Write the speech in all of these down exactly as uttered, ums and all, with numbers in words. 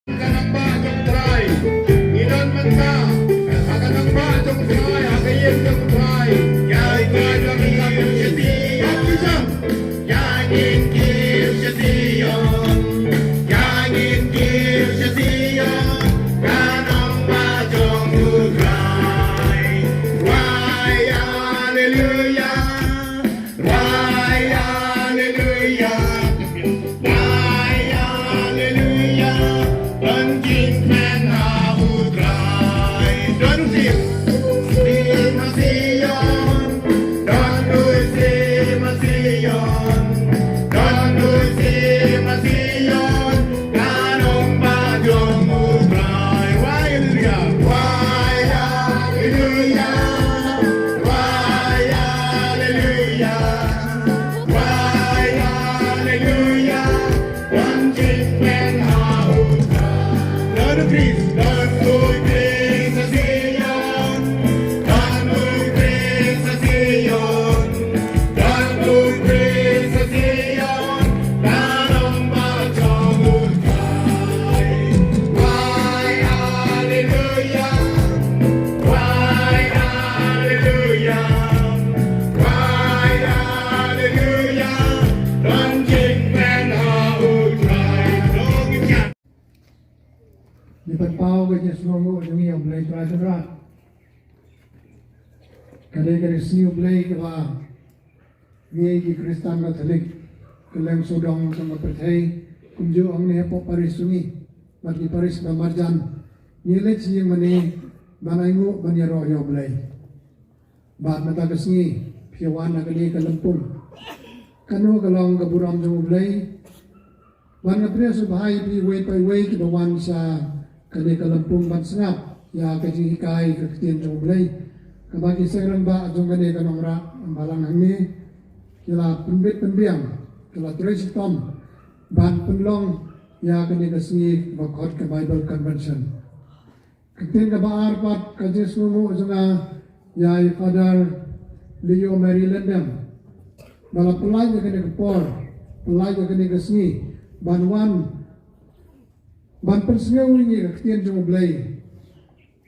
Ka nongbah jong U Trai. Ngi don mynta ha ka nongbah jong U Trai, ha ka ïing jong U Trai. Ïa U Trai don mynta ka ïing. Baptism. Ïa ngin kiew sha Zion. Ïa ngin kiew sha Zion. Ka nongbah jong U Trai. Wai haleluya. Wai haleluya. Wai haleluya. Don jingkmen ha U Trai. Don u sim. Sim ha Zion. Don u sim ha Zion. Don u sim ha Zion. Ka nongbah jong U Trai. Wai haleluya. Wai haleluya. Wai haleluya. Wai haleluya. Don jingkmen ha U Trai. Don u Khrist, don u Khrist ha Zion. Don u Khrist ha Zion. Don u Khrist ha Zion. Ka nongbah jong U Trai. Wai haleluya. Wai haleluya. Wai haleluya. Don jingkmen ha U Trai. Don jingkmen. Ngi pynpaw ka jingsngewnguh jong ngi ïa U Blei Trai Kynrad. Ka dei ka sngi U Blei kaba ngi ki Khristan Katholik, kylleng sawdong jong ka pyrthei, kumjuh hangne hapoh parish jong ngi bad ki parish ba marjan, ngi leit sha ïing mane ban ainguh ban ïaroh ïa U Blei. Bad mynta ka sngi phi wan ha kane ka lympung. Kano ka long ka burom jong U Blei? Bad nga pdiang sngewbha ïa phi iwei pa iwei kiba wan sha kane ka lympung ban sngap ïa ka jinghikai ka ktien jong U Blei, kaba ki seng rangbah jong kane ka nongrah balang hangne ki la pynbit pynbiang, ki la trei shitom ban pynlong ïa kane ka sngi ba khot ka Bible Convention. Ka ktien kaba ar pat ka jingsngewnguh jong nga ïa i Father Leo Mary Lyngdoh, ba la pyllait ïa kane ka por, pyllait ïa kane ka sngi ban wan ban pynsngew ïa ngi ka ktien jong U Blei.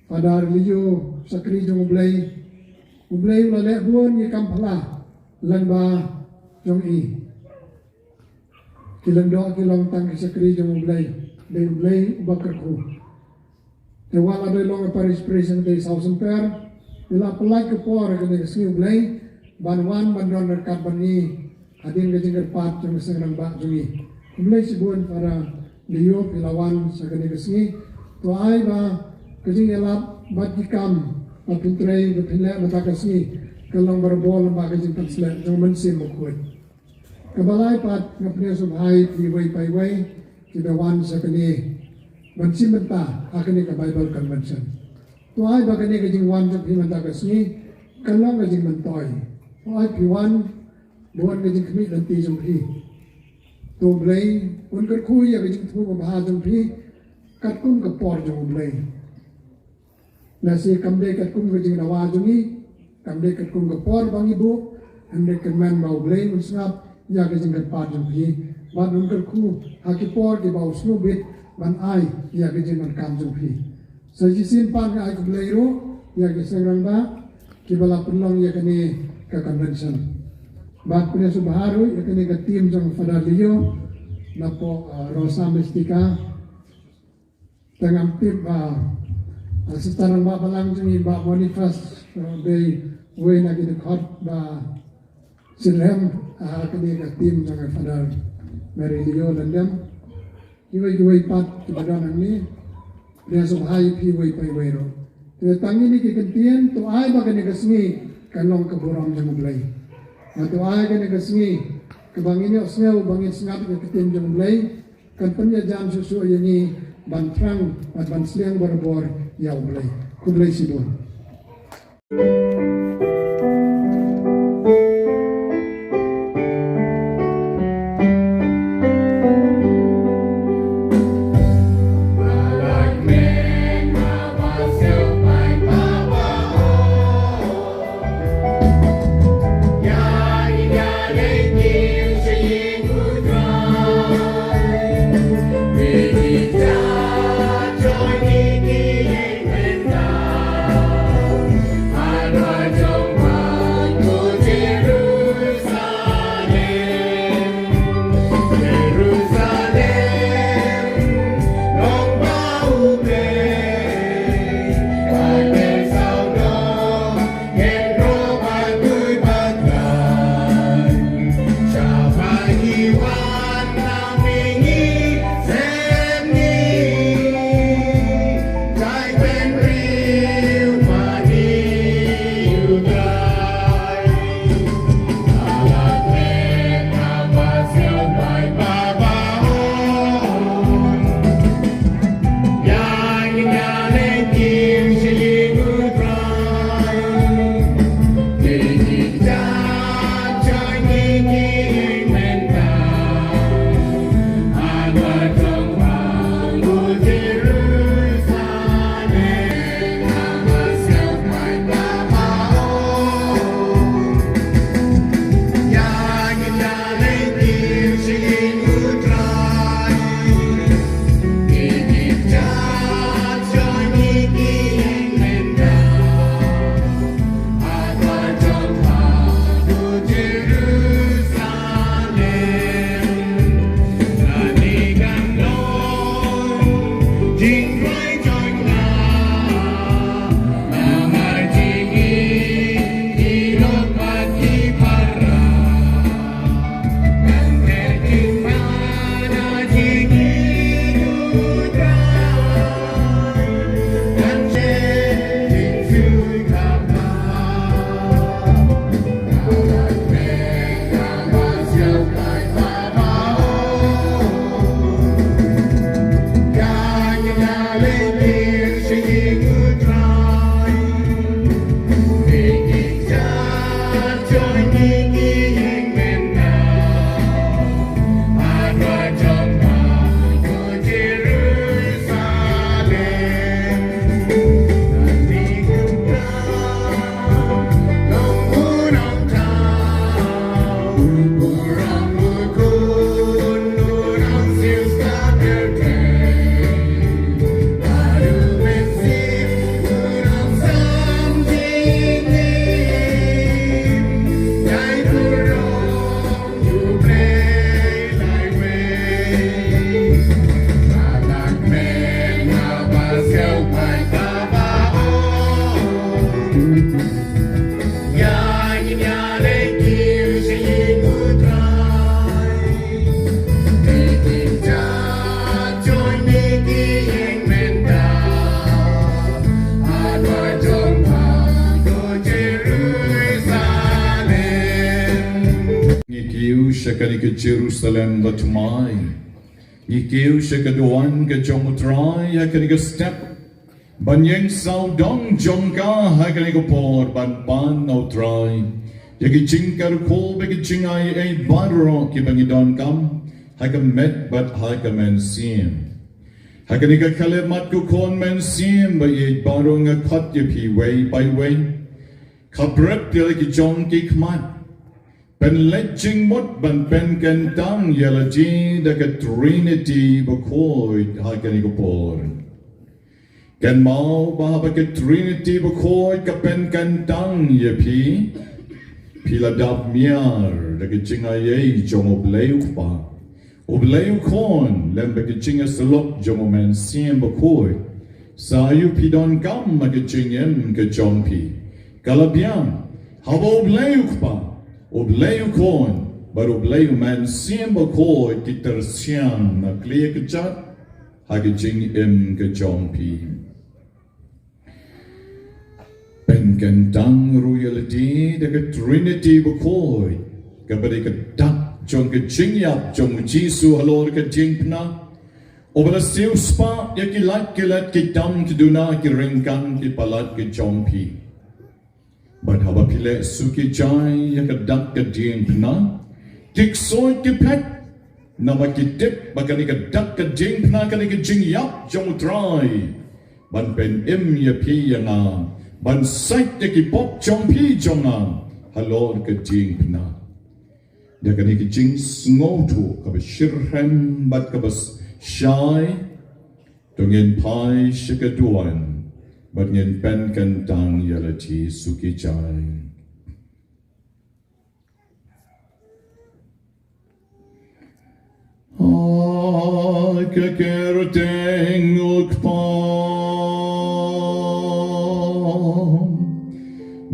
Father Leo, shakri jong U Blei, U Blei u la leh bun ki kam phylla lyngba jong i. Ki lyngdoh ki long tang ki shakri jong U Blei, dei U Blei uba kyrkhu. Te wat la dei long parish priest, dei saw symper, i la pyllait ka por ha kane ka sngi U Blei ban wan ban don ryngkat bad ngi hadien ka jingkyrpad jong ka seng rangbah jong ngi. Khublei shibun Father Leo, phi la wan sha kane ka sngi. To ai ba ka jingïalap bad ki kam ba phin trei ba phin leh mynta ka sngi kan long barabor lyngba ka jingpynsleh jong U Mynsiem Bakhuid. Kaba lai pat, nga pdiang sngewbha ïa phi iwei pa iwei kiba wan sha kane ban shim bynta ha kane ka Bible Convention. To ai ba kane ka jingwan jong phi mynta ka sngi kan long ka jingmyntoi. To ai phi wan, ba wan ka jingkhmih lynti jong phi. To U Blei un kyrkhu ïa ka jingthmu babha jong phi katkum ka por jong U Blei. Lehse kam dei katkum ka jingdawa jong ngi, kam dei katkum ka por ba ngi buh, hynrei kyrmen ba U Blei un sngap ïa ka jingkyrpad jong phi, bad un kyrkhu ha ki por kiba u sngewbit ban ai ïa ka jingdonkam jong phi. Sa shisien pat nga ai khublei ruh ïa ki seng rangbah kiba la pynlong ïa kane ka convention. Bad pdiang sngewbha ruh ïa kane ka team jong Father Leo napoh, uh, Rosa Mystica. Te ngam tip ba, ah, Sister Rangbah Balang jong ngi Bah Boniface, ah, dei uwei na ki dkhot ba syriem, ah, kane ka team jong i Father Mary Leo Lyngdoh. Kiwei kiwei pat kiba don hangne, pdiang sngewbha ïa phi iwei pa iwei ruh. Te tang kine ki kyntien, to ai ba kane ka sngi kan long ka burom jong U Blei. Bad to ai kane ka sngi kaba ngin ïohsngew, ba ngin sngap ïa ka ktien jong U Blei, kan pynïajan shuh shuh ïa ngi ban thrang bad ban sliang barabor ïa U Blei. Khublei shibun. Sha kane ka Jerusalem bathymmai, ngi kiew sha ka duwan ka jong U Trai ha kane ka step, ban ïeng sawdong jong ka ha kane ka por ban pan na U Trai ïa ki jingkyrkhu bad ki jingai ei baroh kiba ngi donkam ha ka met bad ha ka mynsiem. Ha kane ka khyllipmat, ko khun mynsiem ba ïeit baroh, nga khot ïa phi wei pa wei, khaprep ïa la ki jong ki khmat, pynleit jingmut ban pynkyntang ïa lade da ka Trinity bakhuid ha kane ka por. Kynmaw ba haba ka Trinity bakhuid ka pynkyntang ïa phi, phi la dap miar da ka jingai ei jong U Blei U Kpa, U Blei U Khun, lem bad ka jingïasyllok jong U Mynsiem Bakhuid. Sa ïoh phi donkam ha ka jingim ka jong phi. Ka la biang haba U Blei U Kpa, U Blei U Khun bad U Blei U Mynsiem Bakhuid ki tyrsiang na ka liang ka jait ha ka jingim ka jong phi. Pynkyntang ruh ïa lade da ka Trinity bakhuid, kaba dei ka dak jong ka jingïap jong U Jisu halor ka diengphna, uba la siewspah ïa ki lait ki let, ki tam ki duna, ki ryngkang ki palat ki jong phi. Bad haba phi leh suki jai ïa ka dak ka diengphna, ki ksuid ki phet, namar ki tip ba kane ka dak ka diengphna kane ka jingïap jong U Trai ban pynim ïa phi ïa nga, ban sait ïa ki pop jong phi jong nga halor ka diengphna. Da kane ka jingsngewthuh kaba shitrhem bad kaba shai, to ngin phai sha ka duwan bad ngin pynkyntang ïa lade suki jai. Ha ka kyrteng U Kpa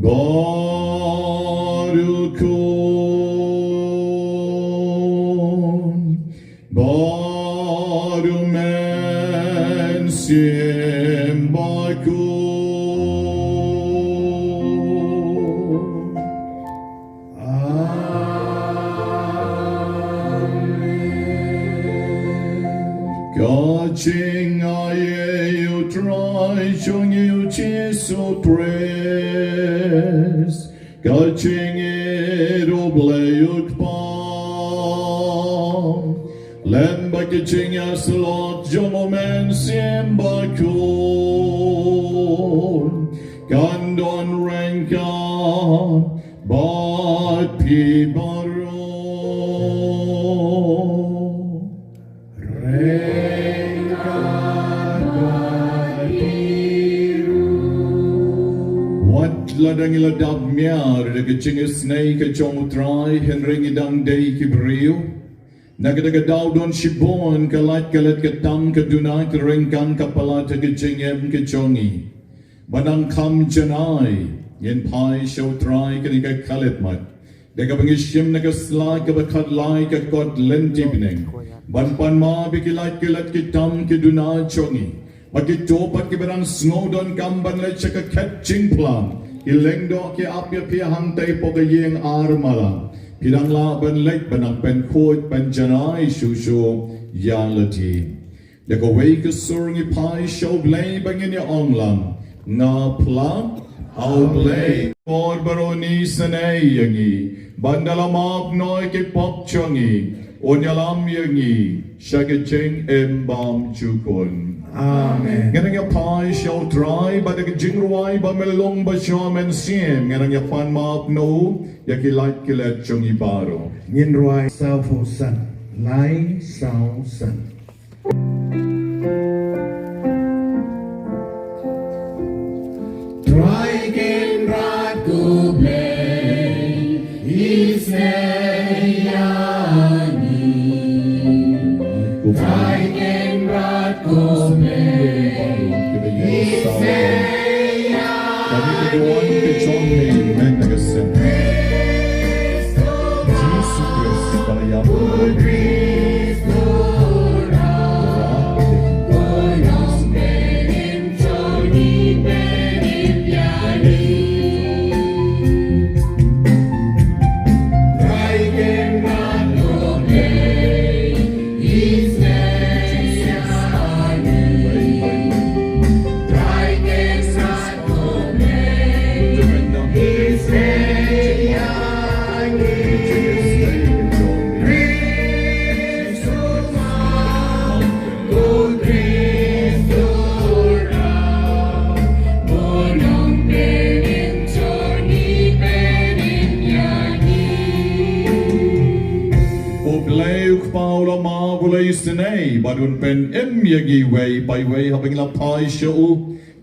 bad U Khun bad U Mynsiem Bakhuid. Amen. Ka jingai ei U Trai jong ngi U Jisu Khrist, ka jingïeit U Blei U Kpa, lem bad ka jingïasyllok jong U Mynsiem Bakhuid, kan don ryngkat bad phi baroh. Ryngkat bad phi ruh. Wat la dang ngi la dap miar da ka jingisynei ka jong U Trai, hynrei ngi dang dei ki briew. Na kata ka daw don shibun ka lait ka let, ka tam ka duna, ka ryngkang ka palat ha ka jingim ka jong ngi. Ba nang kham janai ngin phai sha U Trai kane ka khyllipmat, da kaba ngi shim na ka sla kaba khatlai ka kot lynti bneng, ban pan map ïa ki lait ki let, ki tam ki duna jong ngi. Ba kito pat kiba dang sngew donkam ban leit sha ka khet jingphla, ki lyngdoh ki ap ïa phi hangtai hapoh ka ïing ar Malang. Phi dang lah ban leit ban nang pynkhuid pynjanai shuh shuh ïa lade. Da kawei ka sur ngi phai sha U Blei ba ngin ïa ong lang: Nga phla ha U Blei. Por baroh un isynei ïa ngi, ban da la map noh ïa ki pop jong ngi, un ïalam ïa ngi sha ka jingim bymjukut. Amen. Ngi nang ïa phai sha U Trai bad da ka jingrwai ba myllung ba sha mynsiem, ngi nang ïa pan map noh ïa ki lait ki let jong ngi baroh. Ngin rwai saw phew san, lai saw san. Trai Kynrad ko Blei, isynei ïa ngi. Trai Kynrad ko Blei, isynei ïa ngi. Kane ka duwan ka jong me, men na ka sem. Jisu Khrist ba la ïap. Dun pynim ïa ngi iwei pa iwei haba ngi la phai sha u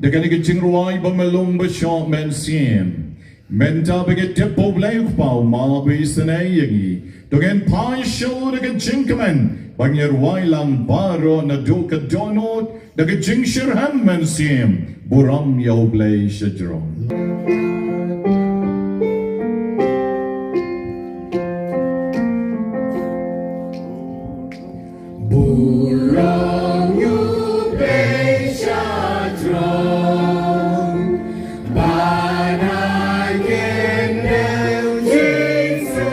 da kane ka jingrwai ba me long ba shoh Mynsiem. Mynta ba ngi tip ba U Blei U Kpa u map u isynei ïa ngi. To ngin phai sha u da ka jingkmen ba ngin ïa rwai lang baroh naduh ka dohnud da ka jingshitrhem mynsiem. Burom ïa U Blei shajrong. Burom ïa U Blei shajrong. Ba na kynduh Jisu.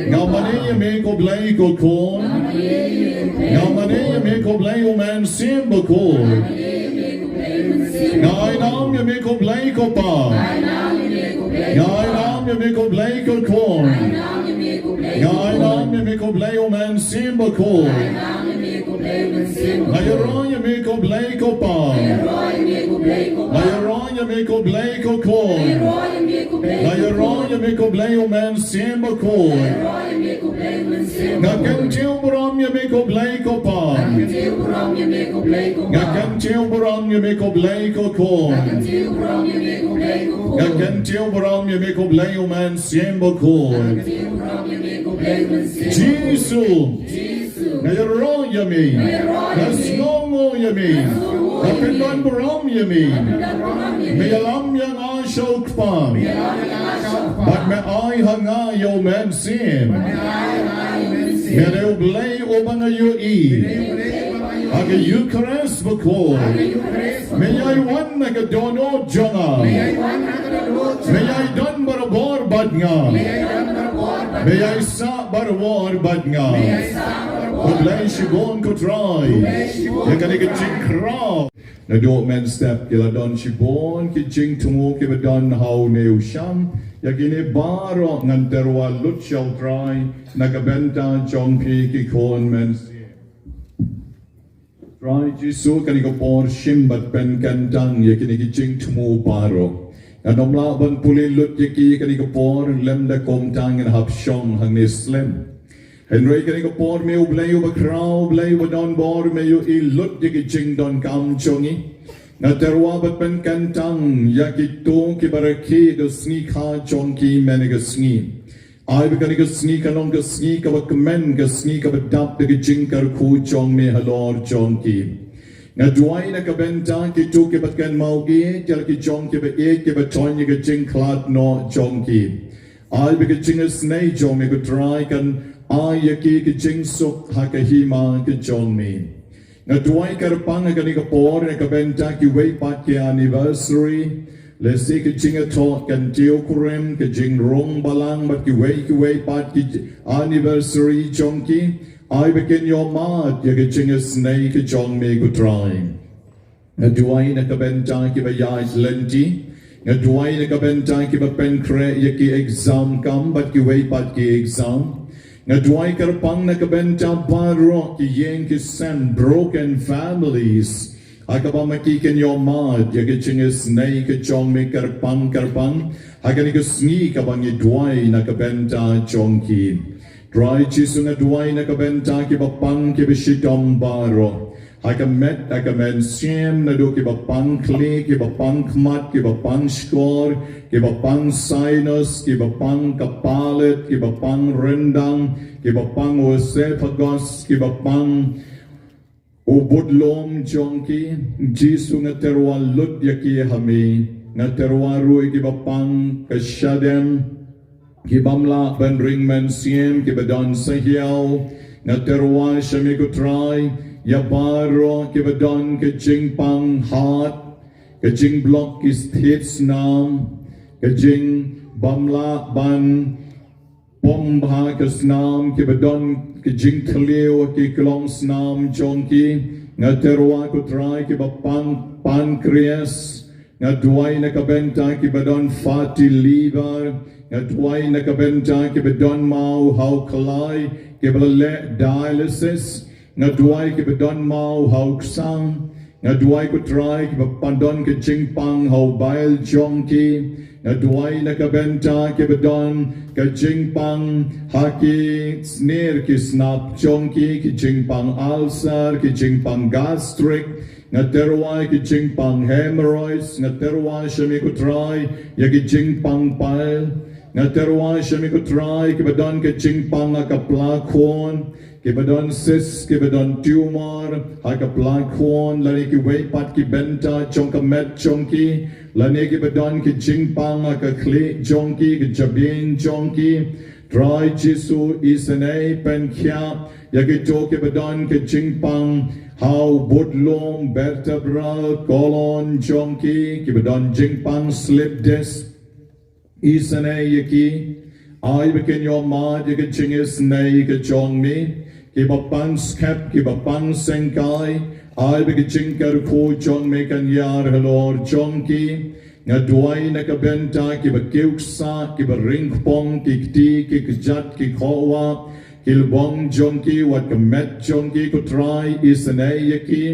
Nga mane ïa me ko Blei ko khun. Nga mane ïa me ko Blei u Mynsiem Bakhuid. Nga ainam ïa me ko Blei ko Pa. Nga ainam ïa me ko Blei ko khun. Nga ainam ïa me ko Blei u Mynsiem Bakhuid. Nga ïaroh ïa me ko Blei ko Pa. Nga ïaroh ïa me ko Blei ko khun. Nga ïaroh ïa me ko Blei u Mynsiem Bakhuid. Nga kyntiew burom ïa me ko Blei ko Pa. Nga kyntiew burom ïa me ko Blei ko khun. Nga kyntiew burom ïa me ko Blei u Mynsiem Bakhuid. Jisu. Nga ïaroh ïa me. Nga sngewnguh ïa me. Nga pynban burom ïa me. Me ïalam ïa nga sha u Kpa. Bad me ai ha nga ïa u Mynsiem. Me dei u Blei uba nga ïohi. Ha ka Eukharist Bakhuid. Me ïai wan ha ka dohnud jong nga. Me ïai don barabor bad nga. Me ïai sah barabor bad nga. Khublei shibun ko Trai ïa kane ka jingkhraw. Naduh mynstep ki la don shibun ki jingthmu kiba don ha une u sham. Ïa kine baroh ngan tyrwa lut sha u Trai na ka bynta jong phi ki khun Mynsiem. Trai Jisu, kane ka por shim bad pynkyntang ïa kine ki jingthmu baroh. Ngan ym lah ban pule lut ïa ki kane ka por lymda kumta ngin hap shong hangne slem. Hynrei kane ka por me u Blei uba khraw, Blei uba don bor, me ïohi lut ïa ki jingdonkam jong ngi. Nga tyrwa bad pynkyntang ïa kito kiba rakhe ka sngi kha jong ki mynne ka sngi. Ai ba kane ka sngi kan long ka sngi kaba kmen, ka sngi kaba dap da ka jingkyrkhu jong me halor jong ki. Nga duwai na ka bynta kito kiba kynmaw ïeit ïa la ki jong kiba ïeit, kiba don ïa ka jingkhlad noh jong ki. Ai ba ka jingisynei jong me ko Trai kan ai ïa ki ka jingsuk ha ka hima ka jong me. Nga duwai kyrpang ha kane ka por na ka bynta kiwei pat ki anniversary, lehse ka jingïathoh kyntiew kurim, ka jingrung balang bad kiwei kiwei pat ki anniversary jong ki. Ai ba kin ïohmad ïa ka jingisynei ka jong me ko Trai. Nga duwai na ka bynta kiba ïaid lynti. Nga duwai na ka bynta kiba pynkhreh ïa ki exam kam bad kiwei pat ki exam. Nga duwai kyrpang na ka bynta baroh ki ïing ki sem, broken families. Ha kaba ma ki kin ïohmad ïa ka jingisynei ka jong me kyrpang kyrpang ha kane ka sngi kaba ngi duwai na ka bynta jong ki. Trai Jisu, nga duwai na ka bynta kiba pang kiba shitom baroh. Ha ka met ha ka mynsiem, naduh kiba pang khlieh, kiba pang khmat, kiba pang shkor, kiba pang sinus, kiba pang ka palate, kiba pang ryndang, kiba pang esophagus, kiba pang u budlum jong ki. Jisu, nga tyrwa lut ïa ki ha me. Nga tyrwa ruh ïa kiba pang ka shadem, ki bym lah ban ring mynsiem, kiba don sahiaw. Nga tyrwa sha me ko Trai ïa baroh kiba don ka jingpang heart, ka jingblok ki thied snam, ka jingbym lah ban pom bha ka snam, kiba don ka jingthliew ki klong snam jong ki. Nga tyrwa ko Trai kiba pang pancreas. Nga duwai na ka bynta kiba don fatty liver. Nga duwai na ka bynta kiba don maw ha u khlai, kiba la leh dialysis. Nga duwai kiba don maw ha u ksang. Nga duwai ko Trai kiba pang don ka jingpang ha u bile jong ki. Nga duwai na ka bynta kiba don ka jingpang ha ki snier ki snap jong ki, ki jingpang ulcer, ki jingpang gastric. Nga tyrwa ki jingpang hemorrhoids. Nga tyrwa sha me ko Trai ïa ki jingpang bile. Nga tyrwa sha me ko Trai kiba don ka jingpang ha ka pla khun, kiba don cyst, kiba don tumor ha ka pla khun, lane kiwei pat ki bynta jong ka met jong ki, lane kiba don ka jingpang ha ka khlieh jong ki, ka jabieng jong ki. Trai Jisu, isynei pynkhiah ïa kito kiba don ka jingpang ha u budlum, vertebral column jong ki, kiba don jingpang slip disc. Isynei ïa ki, ai ba kin ïohmad ïa ka jingisynei ka jong me. Kiba pang skep, kiba pang sengkai, ai ba ka jingkyrkhu jong me kan ïar halor jong ki. Nga duwai na ka bynta kiba kiew ksah, kiba ring kpong, ki kti, ki kjat, ki khohwah, ki lbong jong ki, wat ka met jong ki ko Trai, isynei ïa ki.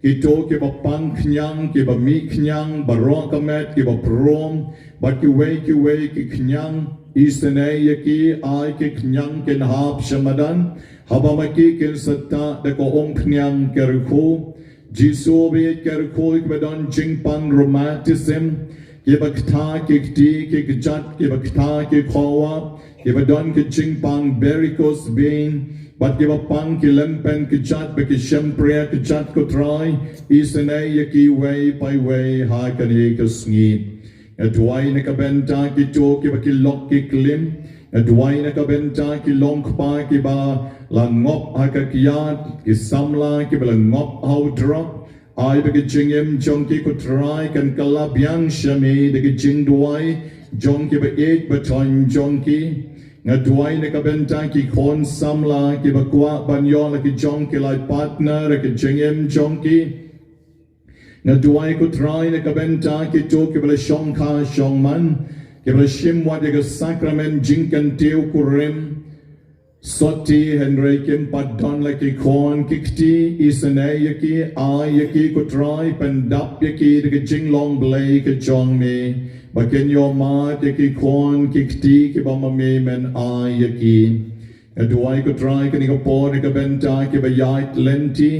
Kito kiba pang khñiang, kiba mih khñiang baroh ka met, kiba prom bad kiwei kiwei ki khñiang, isynei ïa ki, ai ki khñiang kin hap sha madan, haba ma ki kin sa tah da ka umphniang kyrkhu. Jisu, ba ïeit kyrkhu, kiba don jingpang rheumatism, kiba ktah ki kti ki kjat, kiba ktah ki khohwah, kiba don ki jingpang varicose vein, bad kiba pang ki lympen kjat bad ki shympriah kjat ko Trai, isynei ïa kiwei pa iwei ha kane ka sngi. Nga duwai na ka bynta kito kiba ki lok ki klim. Nga duwai na ka bynta ki long kpa kiba la ngop ha ka kiad, ki samla kiba la ngop ha u drok. Ai ba ka jingim jong ki ko Trai kan kylla biang sha me da ka jingduwai jong kiba ïeit ba thoiñ jong ki. Nga duwai na ka bynta ki khun samla kiba kwah ban ïoh la ki jong ki lai partner ha ka jingim jong ki. Nga duwai ko Trai na ka bynta kito kiba la shongkha shongman, kiba la shim wat ïa ka sakramen jingkyntiew kurim. Sotti, hynrei kim pat don la ki khun ki kti, isynei ïa ki, ai ïa ki ko Trai, pyndap ïa ki da ka jinglong Blei ka jong me. Ba kin ïoh mad ïa ki khun ki kti kiba ma me men ai ïa ki. Nga duwai ko Trai kane ka por na ka bynta kiba ïaid lynti.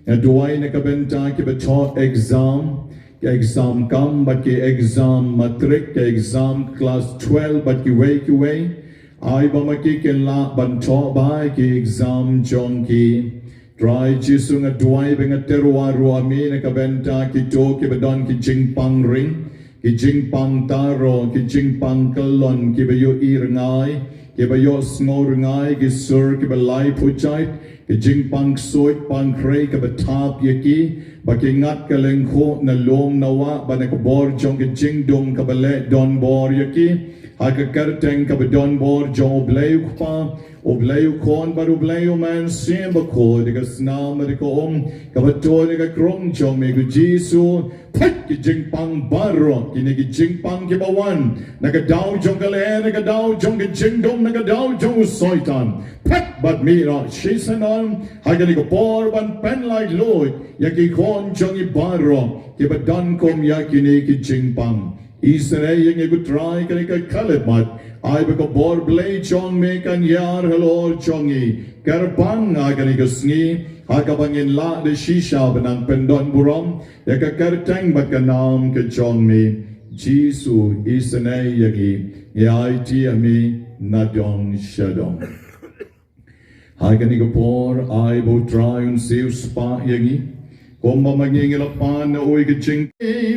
Nga duwai na ka bynta kiba thoh exam, ki exam kam bad ki exam matrik, ki exam klas twelve bad kiwei kiwei. Ai ba ma ki kin lah ban thoh bha ïa ki exam jong ki. Trai Jisu, nga duwai bad nga tyrwa ruh ïa me na ka bynta kito kiba don ki jingpang ring, ki jingpang taro, ki jingpang kyllon, kiba ïohi rngai, kiba ïohsngew rngai, ki sur kiba laiphew jait, ki jingpang ksuid pang khrei kiba thap ïa ki, ba ki ngat ka lyngkhuh na lum na wah bad na ka bor jong ka jingdum kaba leh donbor ïa ki. Ha ka kyrteng kaba donbor jong U Blei U Kpa, U Blei U Khun bad U Blei U Mynsiem Bakhuid, da ka snam bad da ka um kaba tuid na ka krung jong me ko Jisu. Peit ki jingpang baroh, kine ki jingpang kiba wan na ka daw jong ka lyer, na ka daw jong ka jingdum, na ka daw jong u Soitan. Peit bad mih noh shisha noh ha kane ka por ban pynlaitluid ïa ki khun jong ngi baroh kiba don kum ïa kine ki jingpang. Isynei ïa ngi ko Trai kane ka khyllipmat. Ai ba ka bor Blei jong me kan ïar halor jong ngi. Kyrpang ha kane ka sngi ha kaba ngin lah da shisha ban nang pyndonburom ïa ka kyrteng bad ka nam ka jong me. Jisu, isynei ïa ngi, ngi aiti ïa me nadong shadong. Ha kane ka por ai ba u Trai un siew spah ïa ngi. Kumba ma ngi ngi la pan na u ïa ka jing.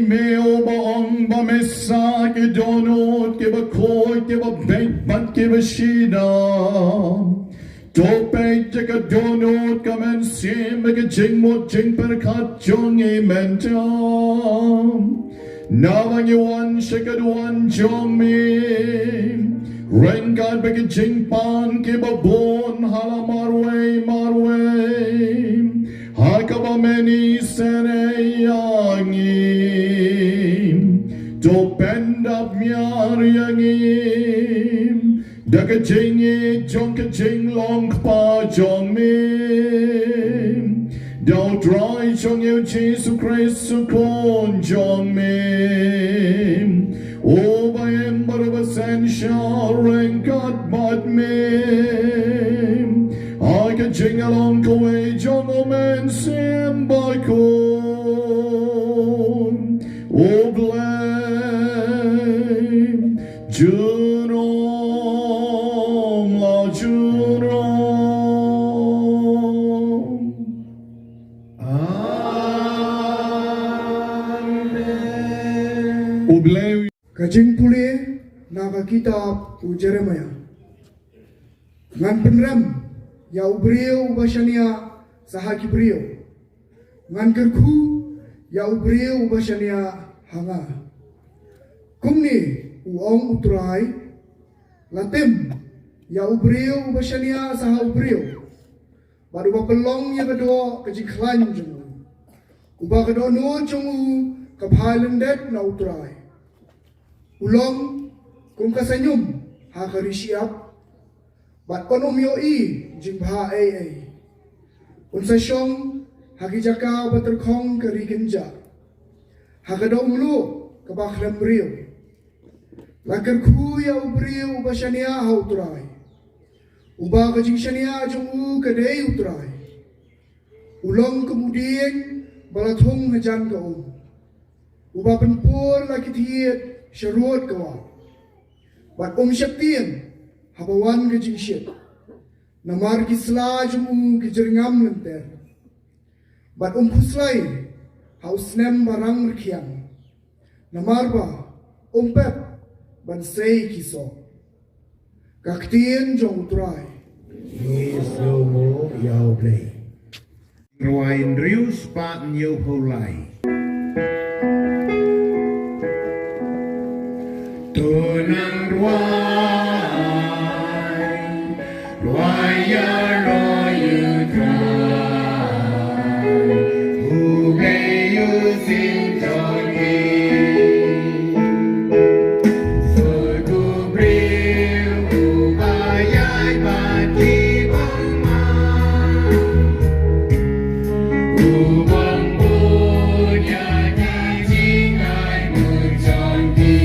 Me uba ong ba me sah ki dohnud kiba khuid, kiba beit bad kiba shida. To peit ïa ka dohnud ka mynsiem bad ka jingmut jingpyrkhat jong ngi mynta. Naba ngi wan sha ka duwan jong me ryngkat bad ki jingpan kiba bun ha la marwei marwei, ha kaba men isynei ïa ngi. To pyndap miar ïa ngi da ka jingïeit jong ka jinglong kpa jong me, da u Trai jong ngi u Jisu Khrist u Khun jong me. Uba im bad uba synshar ryngkat bad me ha ka jinglong kawei jong u Mynsiem Bakhuid, U Blei junom la junom. Amen. U Blei. Ka jingpule na ka kitab u Jeremiah. Ngan pynrem ïa u briew uba shaniah sa ha ki briew. Ngan kyrkhu ïa u briew uba shaniah ha nga. Kumne u ong u Trai, la tim ïa u briew uba shaniah sa ha u briew, bad uba pynlong ïa ka doh ka jingkhlaiñ jong u, uba ka dohnud jong u ka phai lyndet na u Trai. U long kum ka saiñum ha ka ri shyiap, bad un ym ïohi jingbha ei ei. Un sa shong ha ki jaka ba tyrkhong ka ri kynjah, ha ka dewmluh kaba khlem briew. La kyrkhu ïa u briew uba shaniah ha u Trai, uba ka jingshaniah jong u ka dei u Trai. U long kum u dieng ba la thung hajan ka um, uba pynpur la ki thied sharud ka wah, bad um sheptieng haba wan ka jingshit. Namar ki sla jong u ki jyrngam lynter, bad um khuslai ha u snem ba rang rkhiang. Namar ba um pep ban sei ki soh. Ka ktien jong u Trai. Ngi sngewnguh ïa u Blei. Rwai hynriew spah hynñiewphew lai. To nang rwai, rwai ïa u Trai, u Blei u sngewthuh ïa ngi. Sngewthuh briew uba ïaid bad ki bymman, u bym bun ïa ki jingai mut jong ki.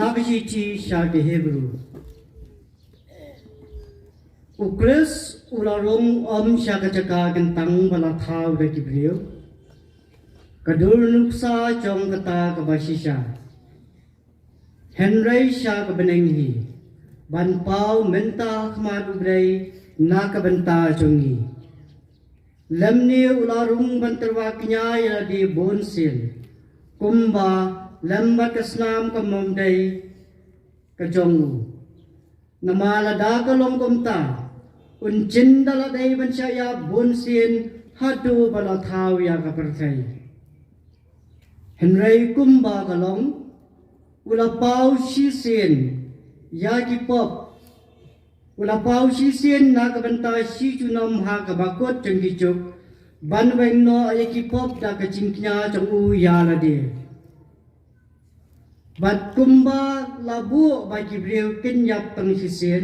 Ka shithi sha ki Hebru. U Khrist u la rung ym sha ka jaka kyntang ba la thaw da ki briew. Ka dur nuksa jong kata kaba shisha. Hynrei sha ka bneng hi ban paw mynta ha khmat U Blei na ka bynta jong ngi. Lymne u la rung ban tyrwa kñia ïa lade bun sien, kumba lem bad ka snam ka mawdei ka jong u. Namar lada ka long kumta, un jin da la dei ban shah ïap bun sien haduh ba la thaw ïa ka pyrthei. Hynrei kumba ka long, u la paw shisien ïa ki pop. U la paw shisien na ka bynta shi junom ha kaba kut jong ki juk, ban weng noh ïa ki pop da ka jingkñia jong u ïa lade. Bad kumba la buh ba ki briew kin ïap tang shisien,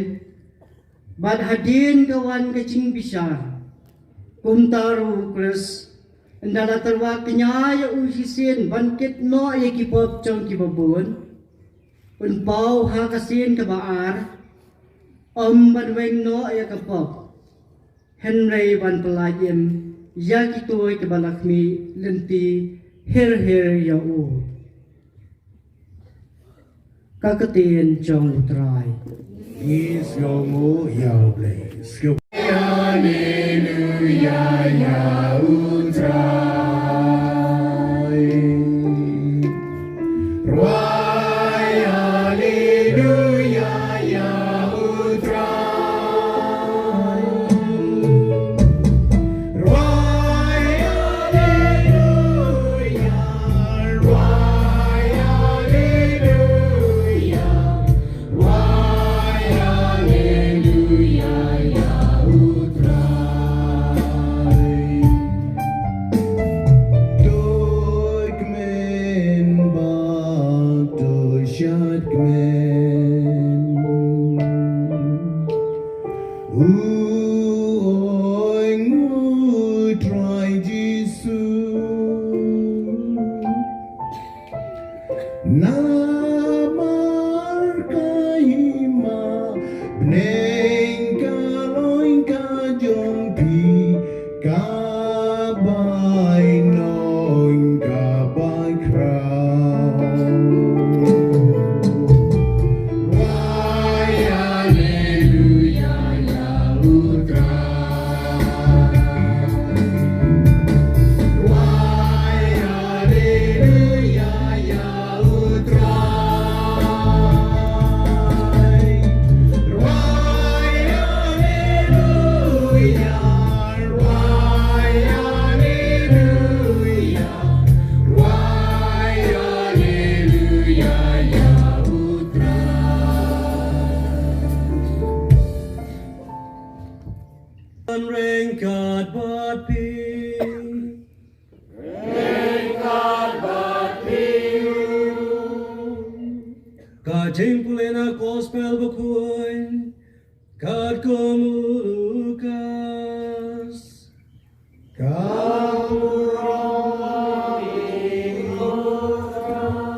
bad hadien ka wan ka jingbishar, kumta ruh u Khrist, ynda la tyrwa kñia ïa u shisien ban kit noh ïa ki pop jong kiba bun, un paw ha ka sien kaba ar, ym ban weng noh ïa ka pop, hynrei ban pyllait im ïa kito kiba la khmih lynti hir hir ïa u. Ka ktien jong U Trai. Ngi sngewbha ïa U Blei. Sngewbha. Haleluya ïa U Trai. Rwai haleluya ïa U Trai. Rwai haleluya, rwai haleluya, rwai haleluya ïa U Trai. To kmen bad to shad kmen. U ong U Trai Jisu. Namar ka hima bneng ka long ka jong phi, ka bainong ka bakhraw. Rwai haleluya ïa U Trai. Rwai haleluya ïa U Trai. Rwai haleluya, rwai haleluya, rwai haleluya ïa U Trai. Ryngkat bad phi. Ryngkat bad phi. Ka jingpule na Gospel Bakhuid katkum u Lukas. Ka burom ïa u Trai.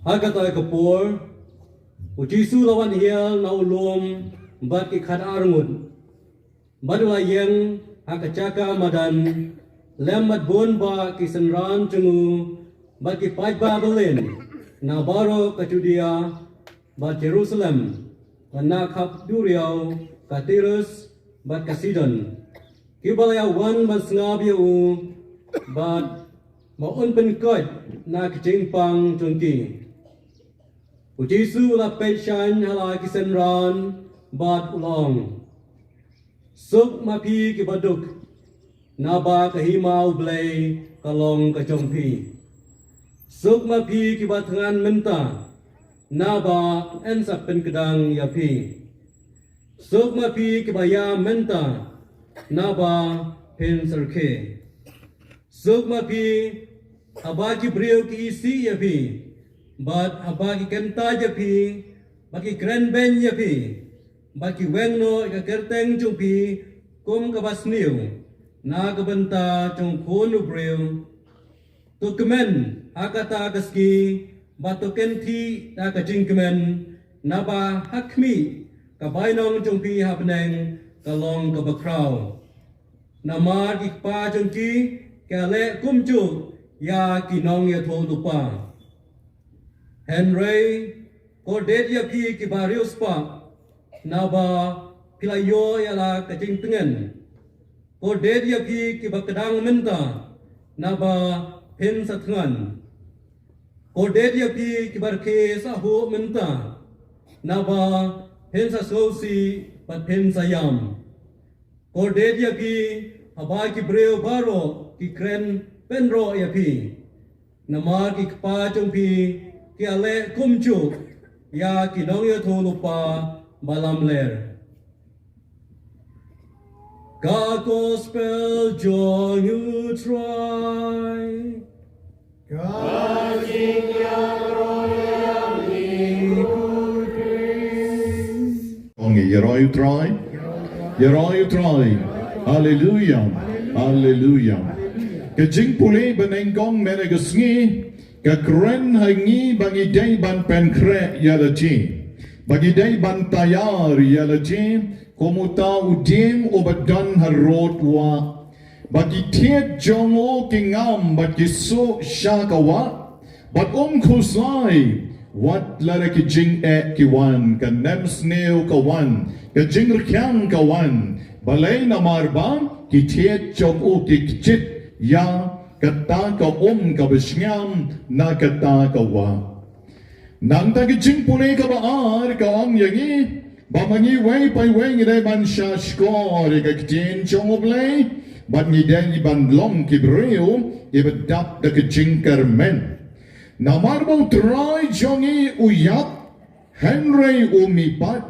Ha kata ka por, u Jisu u la wan hiar na u lum bad ki khatar ngut. Bad u la ïeng ha ka jaka madan, lem bad bun bah ki synran jong u, bad ki paidbah byllien, na baroh ka Judia, bad Jerusalem, bad na khap duriaw ka Tirus bad ka Sidon. Kiba la ïa wan ban sngap ïa u, bad ba un pynkoit na ka jingpang jong ki. U Jisu u la peit shaiñ ha la ki synran, bad u la ong, Suk ma phi kiba duk, naba ka hima U Blei ka long ka jong phi. Suk ma phi kiba thngan mynta, naba yn sa pynkdang ïa phi. Suk ma phi kiba ïa mynta, naba phin syrkhie. Suk ma phi haba ki briew ki isih ïa phi, Bad haba ki kyntait ïa phi, bad ki kren beiñ ïa phi, bad ki weng noh ïa ka kyrteng jong phi kum kaba sniew na ka bynta jong u Khun u briew, to kmen ha kata ka sngi, bad to kynthih da ka jingkmen, naba ha khmih ka bainong jong phi ha bneng ka long kaba khraw. Namar ki kpa jong ki ki la leh kumjuh ïa ki nongïathuhlypa. Hynrei kordit ïa phi kiba riewspah, naba phi la ïoh ïa la ka jingtngen. Kordit ïa phi kiba kdang mynta, naba phin sa thngan. Kordit ïa phi kiba rkhie sa huh mynta, naba phin sa sngewsih bad phin sa ïam. Kordit ïa phi haba ki briew baroh ki kren pynroh ïa phi. Namar ki kpa jong phi ki la leh kumjuh ïa ki nongïathuhlypa ba lamler. Ka gospel jong U Trai. Ka jingïaroh ïa ngi. Ong ïaroh ïa U Trai. Ïaroh ïa U Trai. Haleluya. Haleluya. Ka jingpule ba nyngkong mynta ka sngi ka kren ha ngi ba ngi dei ban pynkhreh ïa lade, ba ngi dei ban tayar ïa lade kum uta u dieng uba don harud wah. Ba ki thied jong u ki ngam bad ki suh sha ka wah, bad um khuslai wat lada ki jingeh ki wan, ka nemsniew ka wan, ka jingrkhiang ka wan. Balei? Namar ba ki thied jong u ki kjit ïa kata ka um kaba shngiam na kata ka wah. Nangta ka jingpule kaba ar ka ong ïa ngi ba ma ngi wei pa wei ngi dei ban sngap skhor ïa ka ktien jong U Blei, bad ngi dei ban long ki briew kiba dap da ka jingkyrmen. Namar ba U Trai jong ngi u ïap, hynrei um mihpat.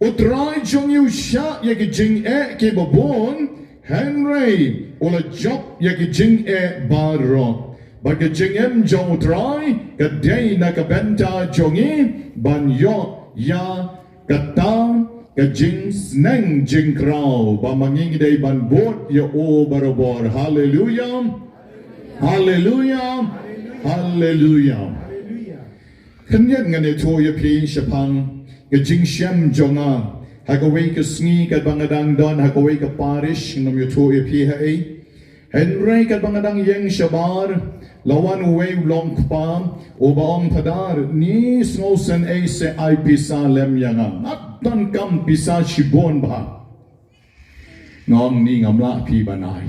U Trai jong ngi u shah ïa ki jingeh kiba bun, hynrei u la jop ïa ki jingeh baroh. Bad ka jingim jong U Trai ka dei na ka bynta jong ngi ban ïoh ïa kata ka jingsneng jingkraw ba ma ngi ngi dei ban bud ïa u barabor. Haleluya. Haleluya. Haleluya. Khyndiat ngan ïathuh ïa phi shaphang ka jingshem jong nga ha kawei ka sngi katba nga dang don ha kawei ka parish, ngam ïathuh ïa phi ha ei. Hynrei katba nga dang ïeng shabar, la wan uwei u longkpa uba ong, Phadar, ni sngewsynei seh ai pisa lem ïa nga. Nga donkam pisa shibun bha. Nga ong, ni ngam lah phi ban ai.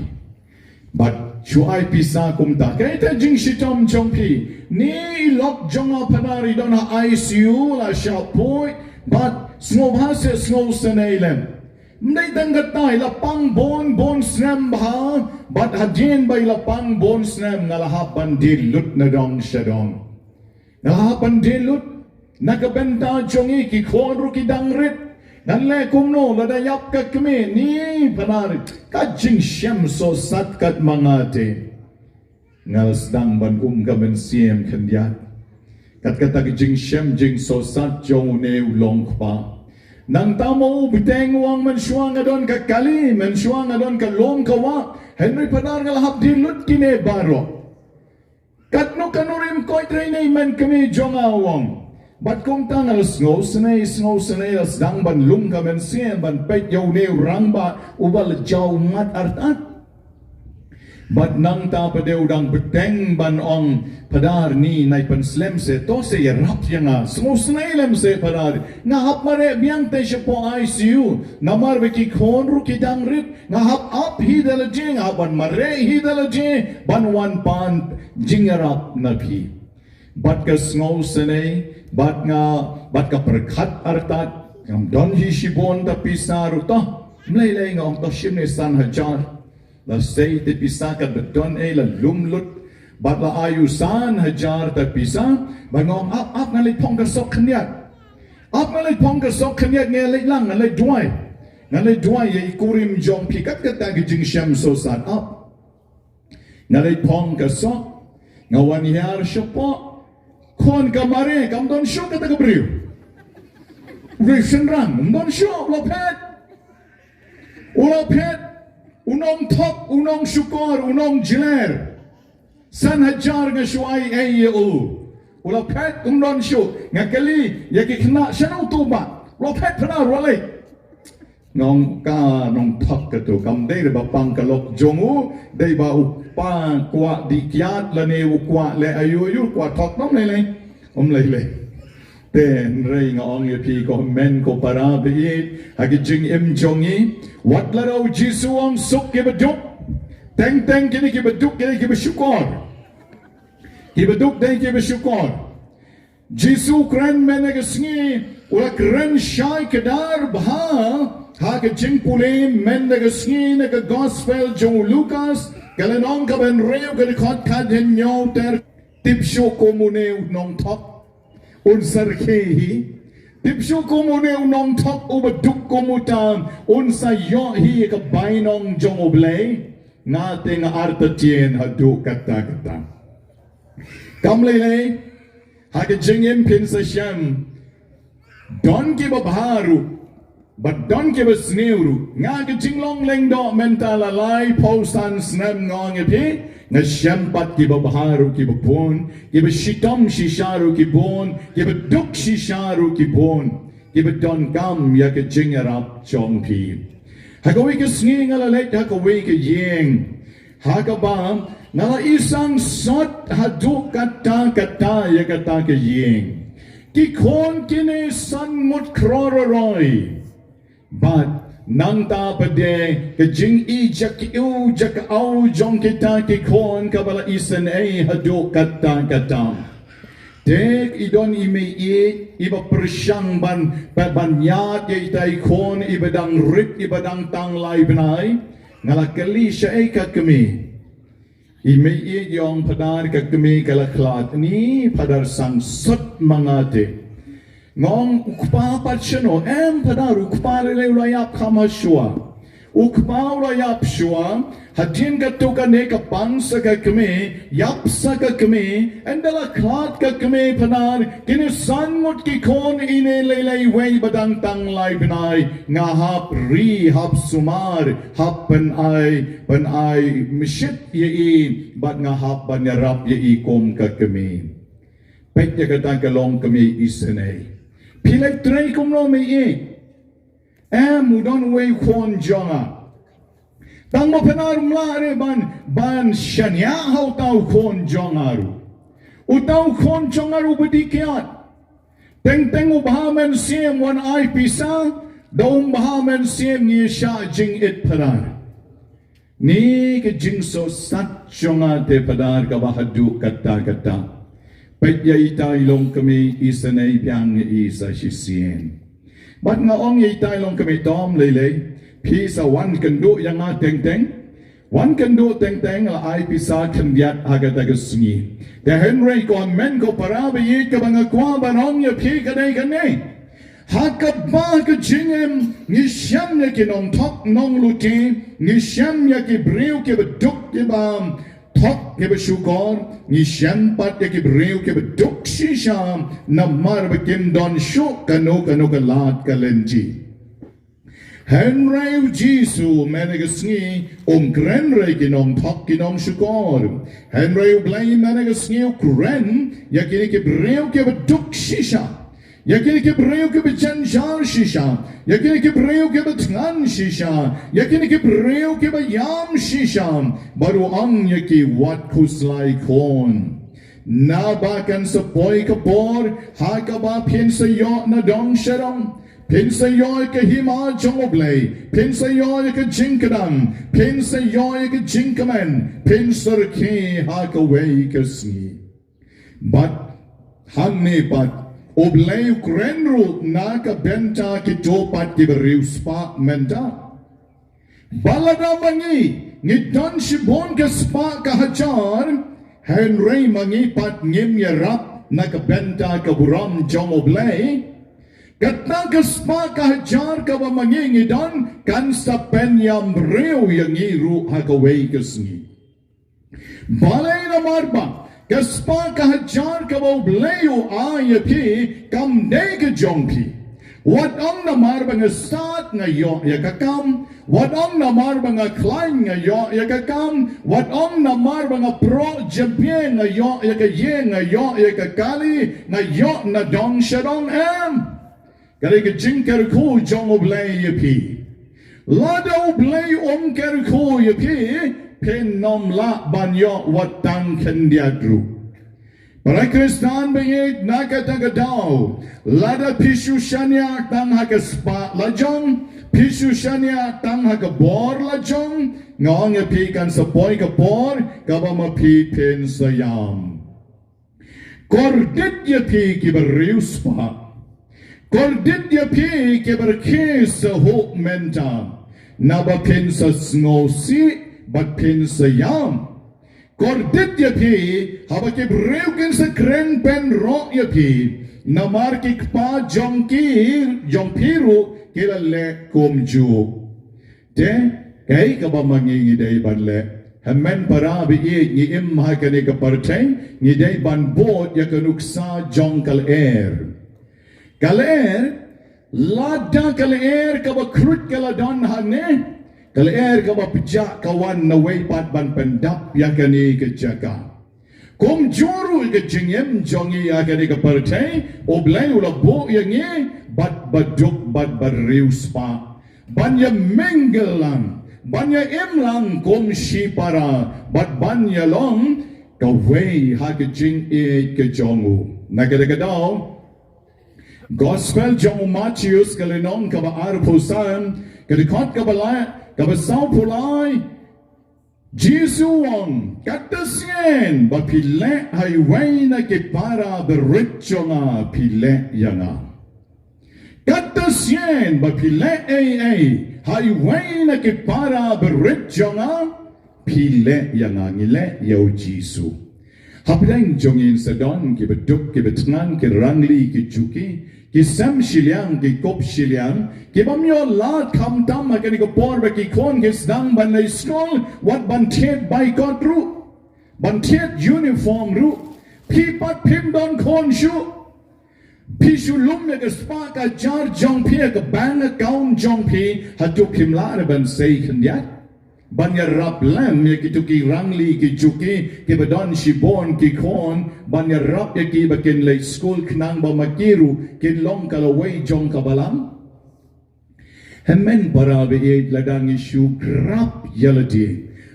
Bad shu ai pisa kumta. Kaei kata jingshitom jong phi? Ni i lok jong nga, Phadar, i don ha I C U, la shah poi. Bad sngewbha seh, sngewsynei lem. Ym dei tang kata, i la pang bun bun snem bha. Bad hadien ba i la pang bun snem, nga la hap ban die lut na dong sha dong. Nga la hap ban die lut na ka bynta jong ngi, ki khun ruh ki dang rit. Ngan leh kumno lada ïap ka kmie? Ni, Phadar, ka jingshem sohsat kat ma nga te. Nga la sdang ban um ka mynsiem khyndiat kat kata ka jingshem jingsohsat jong une u longkpa. Nangta mo u bteng u ong, mynshuwa nga don ka kali, mynshuwa nga don ka lum ka wah. Hynrei Phadar, nga la hap die lut kine baroh. Katno katno ruh im koit rei ne i mynkmie jong nga, u ong. Bad kumta nga la sngewsynei, sngewsynei, la sdang ban lum ka mynsiem ban peit ïa une u rangbah uba la jaw mat artat. Bad nangta pat de u dang bteng ban ong, Phadar, ni nai pynslem seh, to seh ïarap ïa nga. Sngewsynei lem seh, Phadar. Nga hap mareh biang te shapoh I C U. Namar ba ki khun ruh ki dang rit. Nga hap ap hi da lade, nga hap ban mareh hi da lade ban wan pan jingïarap na phi. Bad ka sngewsynei, bad nga, bad ka pyrkhat artat, ngam don hi shibun ta pisa ruh, to. Ym lei lei, nga ong, to shim ne san hajar. La sei te pisa katba don ei, la lum lut. Bad la ai u san hajar ta pisa. Bad nga ong, ap, ap, ngan leit phong ka sok khyndiat. Ap, ngan leit phong ka sok khyndiat, ngan leit lang, ngan leit duwai. Ngan leit duwai ïa i kurim jong phi, kat kata ka jingshem sohsat, ap. Nga leit phong ka sok, nga wan hiar shapoh. Khun ka Mari, kam don shuh kata ka briew. Briew shynrang, um don shuh, u la phet. U la phet, u nongthok, u nongshukor, u nongjler. San hajar nga shu ai ei ïa u. U la phet, um don shuh, nga kylli ïa ki khynnah, shano uto u bah? U la phet phna, u la leit. Nga ong ka nongthok kato, kam dei ba pang ka lok jong u, dei ba u kpa kwah dih kiad lane u kwah leh aïu aïu, kwah thok nong lei lei. Um lei lei. Te hynrei nga ong ïa phi ko hynmen ko para baieit, ha ki jingim jong ngi, wat la u Jisu u ong suk kiba duk, teng teng kine kiba duk, kine kiba shukor. Kiba duk dei kiba shukor. Jisu u kren mynne ka sngi, u la kren shai kdar bha ha ka jingpule mynne ka sngi na ka gospel jong u Lukas, ka lynnong kaba hynriew, ka dkhot khathynñiew ter. Tip shuh kum une u nongthok, un sa rkhie hi. Tip shuh kum une u nongthok uba duk kum uta, un sa ïoh hi ka bainong jong U Blei. Nga te nga artatien haduh katta katta. Kam lei lei, ha ka jingim phin sa shem, don kiba bha ruh, bad don kiba sniew ruh. Nga ka jinglong lyngdoh mynta la laiphew san snem, nga ong ïa phi, nga shem pat kiba bha ruh kiba bun, kiba shitom shisha ruh ki bun, kiba duk shisha ruh ki bun, kiba donkam ïa ka jingïarap jong phi. Ha kawei ka sngi nga la leit ha kawei ka ïing. Ha kaba nga la isang sot haduh katta katta ïa kata ka ïing. Ki khun kine san ngut khror roi. Bad nangta pat de ka jingïeit jaka u jaka au jong kita ki khun kaba la isynei haduh katta katta. Te i don i mei-ïeit iba pyrshang ban, ban, ban ïaid ïa ita i khun iba dang rit, iba dang tang lai bnai. Nga la kylli shaei ka kmie. I mei-ïeit i ong, Phadar, ka kmie ka la khlad. Ni Phadar, sang sot ma nga te. Nga ong u kpa pat shano? Em Phadar, u kpa lei lei u la ïap kham ha shuwa. U kpa u la ïap shuwa. Hadien kato kane ka pang sa ka kmie, ïap sa ka kmie, ynda la khlad ka kmie Phadar, kine san ngut ki khun, ine lei lei wei ba dang tang lai bnai, nga hap ri, hap sumar, hap pynai, pynai mashit ïa i, bad nga hap ban ïarap ïa i kum ka kmie. Peit ïa kata ka long kmie isynei. Phi leit trei kumno mei-ïeit? Em, u don uwei u khun jong nga. Tang ba Phadar um lah re ban, ban shaniah ha uta u khun jong nga ruh. Uta u khun jong nga ruh ba dih kiad. Teng teng u bha mynsiem wan ai pisa, da um bha mynsiem ngi shah jingit Phadar. Ni ka jingsohsat jong nga te Phadar kaba haduh katta katta. Peit ïa ita i long kmie isynei, biang ïa i sa shisien. Bad nga ong ïa ita i long kmie, to, ym lei lei, phi sa wan kynduh ïa nga teng teng. Wan kynduh teng teng, la ai pisa khyndiat ha kata ka sngi. Te hynrei ko hynmen ko para baieit, kaba nga kwah ban ong ïa phi ka dei kane. Ha kaba ka jingim ngi shem ïa ki nongthok nongluti, ngi shem ïa ki briew kiba duk kiba thok kiba shukor, ngi shem pat ïa ki briew kiba duk shisha namar ba kim don shuh kano kano ka lad ka lynti. Hynrei u Jisu mynne ka sngi um kren re ki nongthok ki nongshukor. Hynrei U Blei mynne ka sngi u kren ïa kine ki briew kiba duk shisha. Ïa kine ki briew kiba jynjar shisha, ïa kine ki briew kiba thngan shisha, ïa kine ki briew kiba ïam shisha, bad u ong ïa ki, wat khuslai khun. Naba kan sa poi ka por ha kaba phin sa ïoh nadong shadong, phin sa ïoh ïa ka hima jong U Blei, phin sa ïoh ïa ka jingkdang, phin sa ïoh ïa ka jingkmen, phin sa rkhie ha kawei ka sngi. Bad hangne pat U Blei u kren ruh na ka bynta kito pat kiba riewspah mynta. Ba lada ma ngi ngi don shibun ka spah ka hajar, hynrei ma ngi pat ngim ïarap na ka bynta ka burom jong U Blei, kata ka spah ka hajar kaba ma ngi ngi don kan sa pynïam briew ïa ngi ruh ha kawei ka sngi. Balei? Namar ba Ka spah ka hajar kaba U Blei u ai ïa phi kam dei ka jong phi. Wat ong namar ba nga stad nga ïoh ïa ka kam. Wat ong namar ba nga khlaiñ nga ïoh ïa ka kam. Wat ong namar ba nga proh jembieng nga ïoh ïa ka ïing, nga ïoh ïa ka kali, nga ïoh na dong sha dong, em. Ka dei ka jingkyrkhu jong U Blei ïa phi. Lada U Blei um kyrkhu ïa phi, phin ym lah ban ïoh wat tang khyndiat ruh. Para Khristan baieit, na kata ka daw, lada phi shu shaniah tang ha ka spah lajong, phi shu shaniah tang ha ka bor lajong, nga ong ïa phi kan sa poi ka por kaba ma phi phin sa ïam. Kordit ïa phi kiba riewspah. Kordit ïa phi kiba rkhie shuh mynta. Naba phin sa sngewsih bad phin sa ïam. Kordit ïa phi haba ki briew kin sa kren pynroh ïa phi. Namar ki kpa jong ki, jong phi ruh ki la leh kumjuh. Te kaei kaba ma ngi ngi dei ban leh? Hynmen para baieit, ngi im ha kane ka pyrthei, ngi dei ban bud ïa ka nuksa jong ka lyer. Ka lyer, lada ka lyer kaba khrud ka la don hangne, ka lyer kaba pjah ka wan nawei pat ban pyndap ïa kane ka jaka. Kumjuh ruh ka jingim jong ngi ha kane ka pyrthei, U Blei u la buh ïa ngi bad ba duk bad ba riewspah. Ban ïa mingle lang, ban ïa im lang kum shipara, bad ban ïa long kawei ha ka jingïeit ka jong u. Na kata ka daw, Gospel jong u Mathaios ka lynnong kaba arphew san, ka dkhot kaba lai, kaba sawphew lai, Jisu u ong, kata sien ba phi leh ha iwei na ki para barit jong nga phi leh ïa nga. Kata sien ba phi leh ei ei ha iwei na ki para barit jong nga phi leh ïa nga, ngi leh ïa u Jisu. Hapdeng jong ngi sa don kiba duk, kiba thngan, ki rangli, ki juki, ki sem shiliang, ki kup shiliang, kibym ïoh lad khamtam ha kane ka por ba ki khun ki sdang ban leit skul, wat ban thied baikot ruh, ban thied uniform ruh. Phi pat phim don khun shuh. Phi shu lum ïa ka spah ka hajar jong phi ha ka bank account jong phi, hato phim lah re ban sei khyndiat? Ban ïarap lem ïa kito ki rangli ki juki kiba don shibun ki khun, ban ïarap ïa ki ba kin leit skul khnang ba ma ki ruh kin long ka lawei jong ka balang. Hynmen para baieit, lada ngi shu grap ïa lade,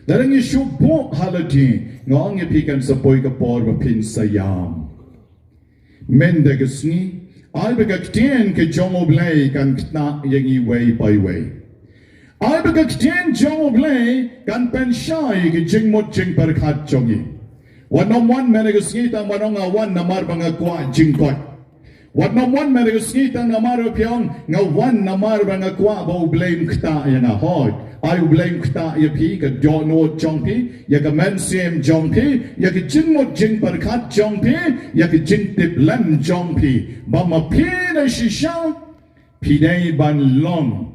lada ngi shu buh ha lade, nga ong ïa phi kan sa poi ka por ba phin sa ïam. Mynta ka sngi, ai ba ka ktien ka jong U Blei kan ktah ïa ngi iwei pa iwei. Ai ba ka ktien jong U Blei kan pynshai ïa ka jingmut jingpyrkhat jong ngi. Wat nym wan mynta ka sngi tang ban ong nga wan namar ba nga kwah jingkoit. Wat nym wan mynta ka sngi tang namar ba phi ong nga wan namar ba nga kwah ba U Blei un ktah ïa nga. Hooid. Ai U Blei un ktah ïa phi, ka dohnud jong phi, ïa ka mynsiem jong phi, ïa ka jingmut jingpyrkhat jong phi, ïa ka jingtiplem jong phi. Ba ma phi na shisha phi dei ban long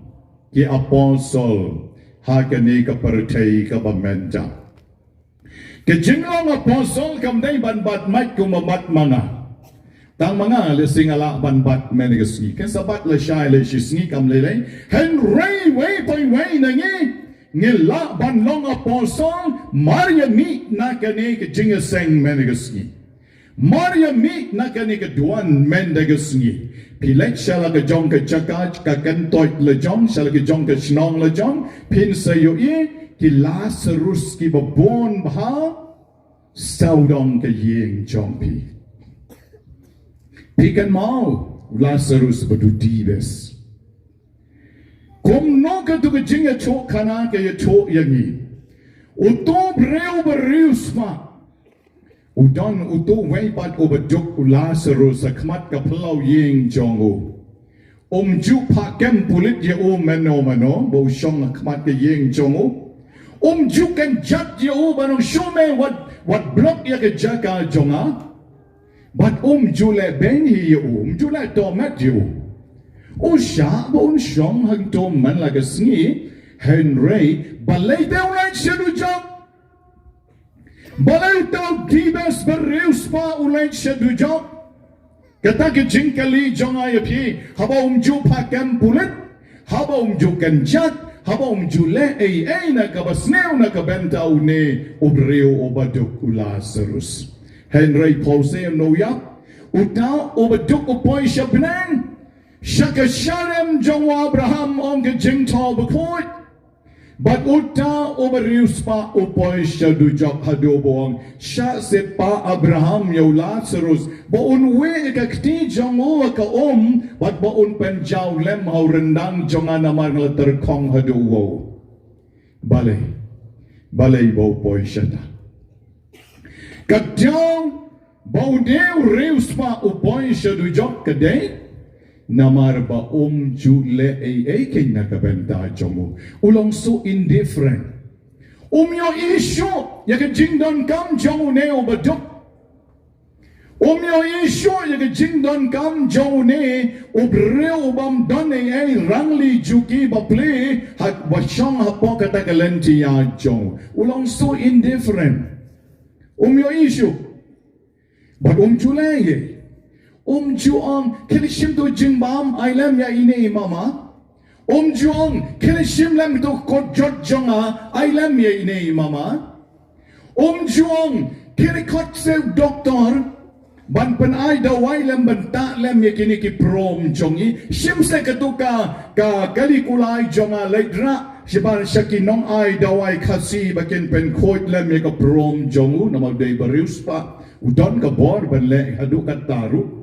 ki apostol ha kane ka pyrthei kaba mynta. Ka jinglong apostol kam dei ban bat mait kum ba bat ma nga. Tang ma nga lehse nga lah ban bat mynta ka sngi. Kan sa bat lashai la shi sngi kam lei lei. Hynrei iwei pa iwei na ngi, ngi lah ban long apostol mar ïa mih na kane ka jingïaseng mynta ka sngi. Mar ïa mih na kane ka duwan mynta ka sngi. Phi leit sha la ka jong ka jaka ka kyntoit la jong, sha la ka jong ka shnong la jong, phin sa ïohi ki Lasarus kiba bun bha sawdong ka ïing jong phi. Phi kynmaw u Lasarus ba dudi bes. Kumno kato ka jingïathuhkhana ka ïathuh ïa ngi. Uto u briew ba riewspah u don uto uwei pat uba duk u Lasarus ha khmat ka phyllaw ïing jong u. Um ju phah kem pulit ïa u mano mano ba u shong ha khmat ka ïing jong u. Um ju kynjat ïa u ban ong shu me wat, wat block ïa ka jaka jong nga. Bad um ju leh beiñ hi ïa u, um ju leh tohmet ïa u. U shah ba un shong hangto man la ka sngi, hynrei balei te u leit sha dujok? Balei uta u Jabez bariewspah u leit sha dujok? Kata ka jingkylli jong nga ïa phi, haba um ju phah kem pulit, haba um ju kynjat, haba um ju leh ei ei na kaba sniew na ka bynta une u briew uba duk u Lasarus. Hynrei phi sngewthuh ïa, uta uba duk u poi sha bneng, sha ka shadem jong u Abraham, ong ka jingthoh bakhuid. Bad uta u bariewspah u poi sha dujok haduh ba u ong, shah shet Pa Abraham ïa u Lasarus, ba un wieh ïa ka kti jong u ha ka um, bad ba un pynjaw lem ha u ryndang jong nga namar nga la tyrkhong haduh wow. Balei, balei ba u poi shata? Ka daw ba u dei u riewspah u poi sha dujok ka dei namar ba um ju leh ei ei keiñ na ka bynta jong u. U long so indifferent. Um ïohi shuh ïa ka jingdonkam jong une uba duk. Um ïohi shuh ïa ka jingdonkam jong une u briew u bym don ei ei, rangli juki bapli, ha ba shong hapoh kata ka lynti ïa jong u. U long so indifferent. Um ïohi shuh. Bad um ju leh ei ei. Um ju ong, khie leit shim tu jingbam, ai lem ïa ine i mama. Um ju ong, khie leit shim lem tu kot jot jong nga, ai lem ïa ine i mama. Um ju ong, khie leit khot seh u doktor ban pynai dawai lem, ban tah lem ïa kine ki prom jong ngi. Shim seh katu ka, ka kali kulai jong nga, leit rah shabar sha ki nongai dawai Khasi ba kin pynkhuid lem ïa ka prom jong u, namar dei bariewspah, u don ka bor ban leh haduh katta ruh.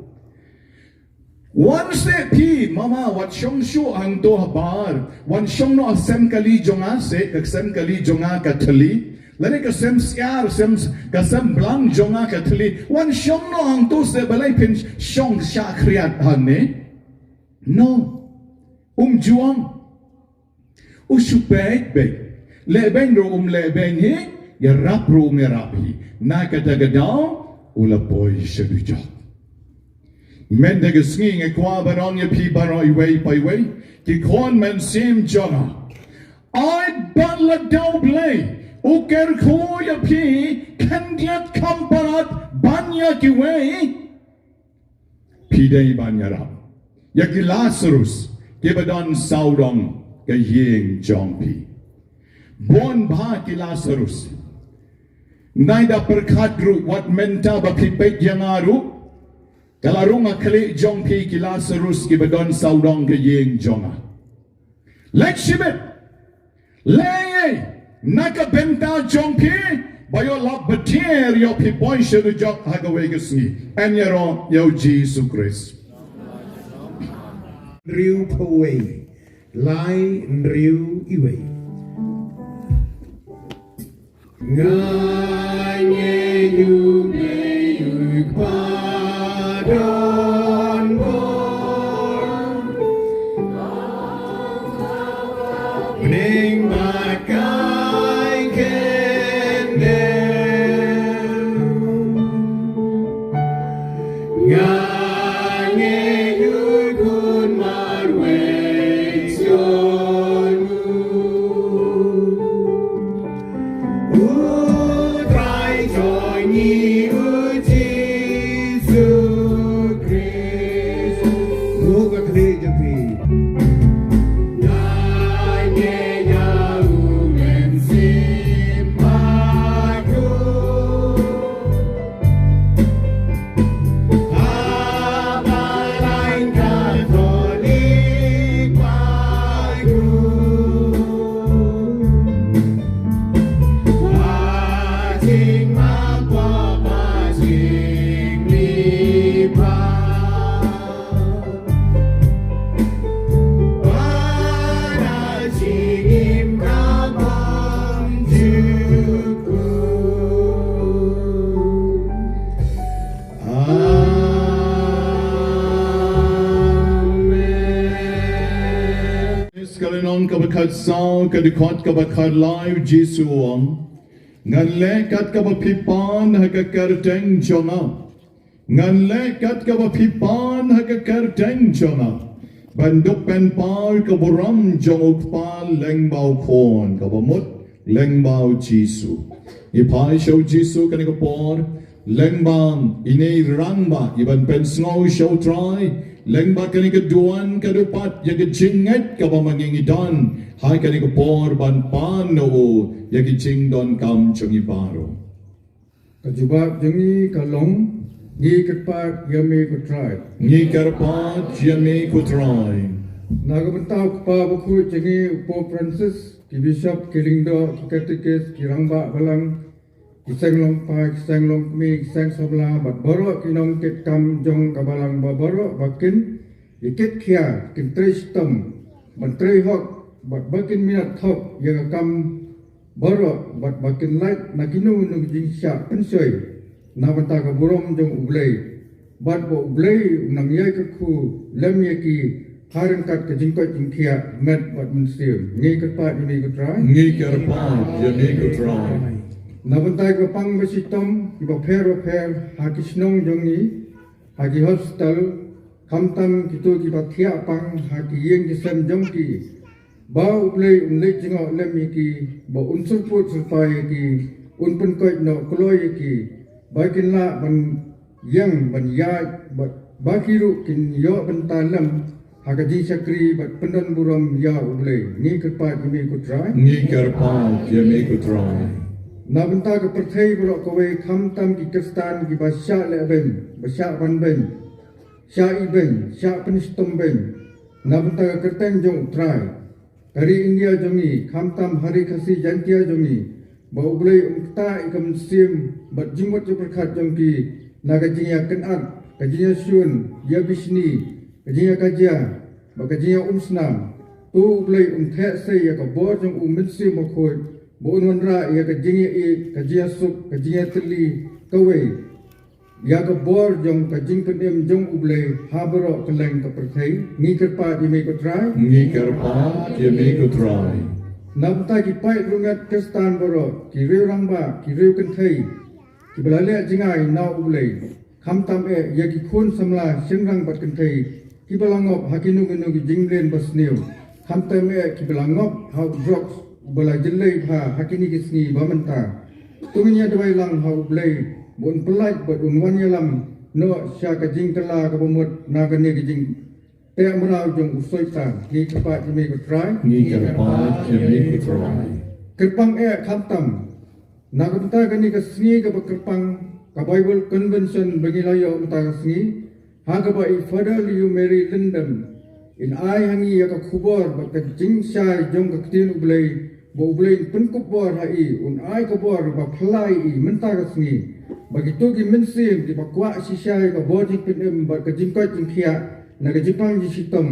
Wan seh phi mama, wat shong shuh hangto habar. Wan shong noh ha sem kali jong nga seh, ka sem kali jong nga ka thylli. Lane ka sem syiar, sem, ka sem blang jong nga ka thylli. Wan shong noh hangto seh, balei phin shong shah khriat hangne? No. Um ju ong. U shu peit beit. Leh beiñ ruh um leh beiñ hi, ïarap ruh um ïarap hi. Na kata ka daw, u la poi sha dujok. Mynta ka sngi nga kwah ban ong ïa phi baroh iwei pa iwei, ki khun mynsiem jong nga. Ai ba lada U Blei u kyrkhu ïa phi, khyndiat kham palat ban ïa kiwei. Phi dei ban ïarap ïa ki Lasarus kiba don sawdong ka ïing jong phi. Bun bha ki Lasarus. Nai da pyrkhat ruh wat mynta ba phi peit ïa nga ruh, ka la rung ha khlieh jong phi ki Lasarus kiba don sawdong ka ïing jong nga. Leit shibit. Leh ei ei na ka bynta jong phi, ba ïoh lap btier ïoh phi poi sha dujok ha kawei ka sngi. Yn ïaroh ïa U Jisu Khrist. Hynriew phew wei. Lai hynriew iwei. Nga ngeit U Blei U Kpa don bor. Bring back I can Nga ngeit U Khun marwei Sion U. U Trai jong ngi U Jisu Khrist. Buh ka khlieh jong phi. Nga ngeit ïa U Mynsiem Bakhuid. Amen. Ka lynnong kaba khatsaw, ka dkhot kaba khatlai, Jisu u ong, ngan leh kat kaba phi pan ha ka kyrteng jong nga. Ngan leh kat kaba phi pan ha ka kyrteng jong nga, ban dup pynpaw ka burom jong U Kpa lyngba U Khun, kaba mut lyngba U Jisu. Ngi phai sha u Jisu kane ka por, lyngba ine i rangbah, i ban pynsngew sha u Trai, lyngba kane ka duwan ka dupat ïa ka jingngeit kaba ma ngi ngi don, ha kane ka por ban pan na u ïa ki jingdonkam jong ngi baroh. Ka jubab jong ngi ka long, ngi kyrpad ïa me ko Trai. Ngi kyrpad ïa me ko Trai. Na ka bynta u Kpa Bakhuid jong ngi u Pope Francis, ki bishop, ki lyngdoh, ki katekis, ki rangbah balang, ki seng longpa, ki seng longkmie, ki seng samla, bad baroh ki nongkitkam jong ka balang ba baroh ba kin ïa kit khia, kin trei shitom, ban trei hok, bad ba kin minot thok ïa ka kam baroh, bad ba kin lait na kino kino ki jingshah pynshoi na bynta ka burom jong U Blei. Bad ba U Blei un nang ïai kyrkhu lem ïa ki ha ryngkat ka jingkoit jingkhiah met bad mynsiem. Ngi kyrpad ïa me ko Trai. Ngi kyrpad ïa me ko Trai. Na bynta kiba pang ba shitom, kiba pher ba pher, ha ki shnong jong ngi, ha ki hospital, khamtam kito kiba thiah pang ha ki ïing ki sem jong ki. Ba U Blei un leit jngoh lem ïa ki, ba un syrpud syrpai ïa ki, un pynkoit noh kloi ïa ki, ba kin lah ban ïeng ban ïaid, ba, ba ki ruh kin ïoh bynta lem ha ka jingshakri bad pyndon burom ïa U Blei. Ngi kyrpad ïa me ko Trai. Ngi kyrpad ïa me ko Trai. Na bynta ka pyrthei baroh kawei, khamtam ki Khristan kiba shah leh beiñ, ba shah ban beiñ, shah ibeiñ, shah pynshitom beiñ na bynta ka kyrteng jong U Trai. Ka ri India jong ngi, khamtam ha ri Khasi Jaintia jong ngi, ba U Blei un ktah ïa ka mynsiem bad jingmut jingpyrkhat jong ki na ka jingïakynad, ka jingïashun, ïabishni, ka jingïakajia bad ka jingïaumsnam. To U Blei un theh sei ïa ka bor jong U Mynsiem Bakhuid, ba un wanrah ïa ka jingïaieit, ka jingïasuk, ka jingïatylli kawei ïa ka bor jong ka jingpynim jong U Blei ha baroh kylleng ka pyrthei. Ngi kyrpad ïa me ko Trai. Ngi kyrpad ïa me ko Trai. Na bynta ki paid riewngeit Khristan baroh, ki riew rangbah, ki riew kynthei, kiba la leh jngai na U Blei, khamtam eh ïa ki khun samla shynrang bad kynthei, kiba la ngop ha kino kino ki jingmlien basniew, khamtam eh kiba la ngop ha u drugs uba la jyllei bha ha kine ki sngi ba mynta. To ngin ïa duwai lang ha U Blei ba un pyllait bad un wan ïalam noh sha ka jingkylla kaba mut na kane ka jingteh mraw jong u Soitan. Ngi kyrpad ïa me ko Trai. Ngi kyrpad ïa me ko Trai. Kyrpang eh khamtam na ka bynta kane ka sngi kaba kyrpang, ka Bible Convention ba ngi la ïoh mynta ka sngi, ha kaba i Father Leo Mary Lyngdoh in ai ha ngi ïa ka khubor bad ka jingshai jong ka ktien U Blei, ba U Blei un pynkup bor ha i, un ai ka bor ba phylla ïa i mynta ka sngi, ba kito ki mynsiem kiba kwah shisha ïa ka bor jingpynim bad ka jingkoit jingkhiah na ka jingpang jingshitom,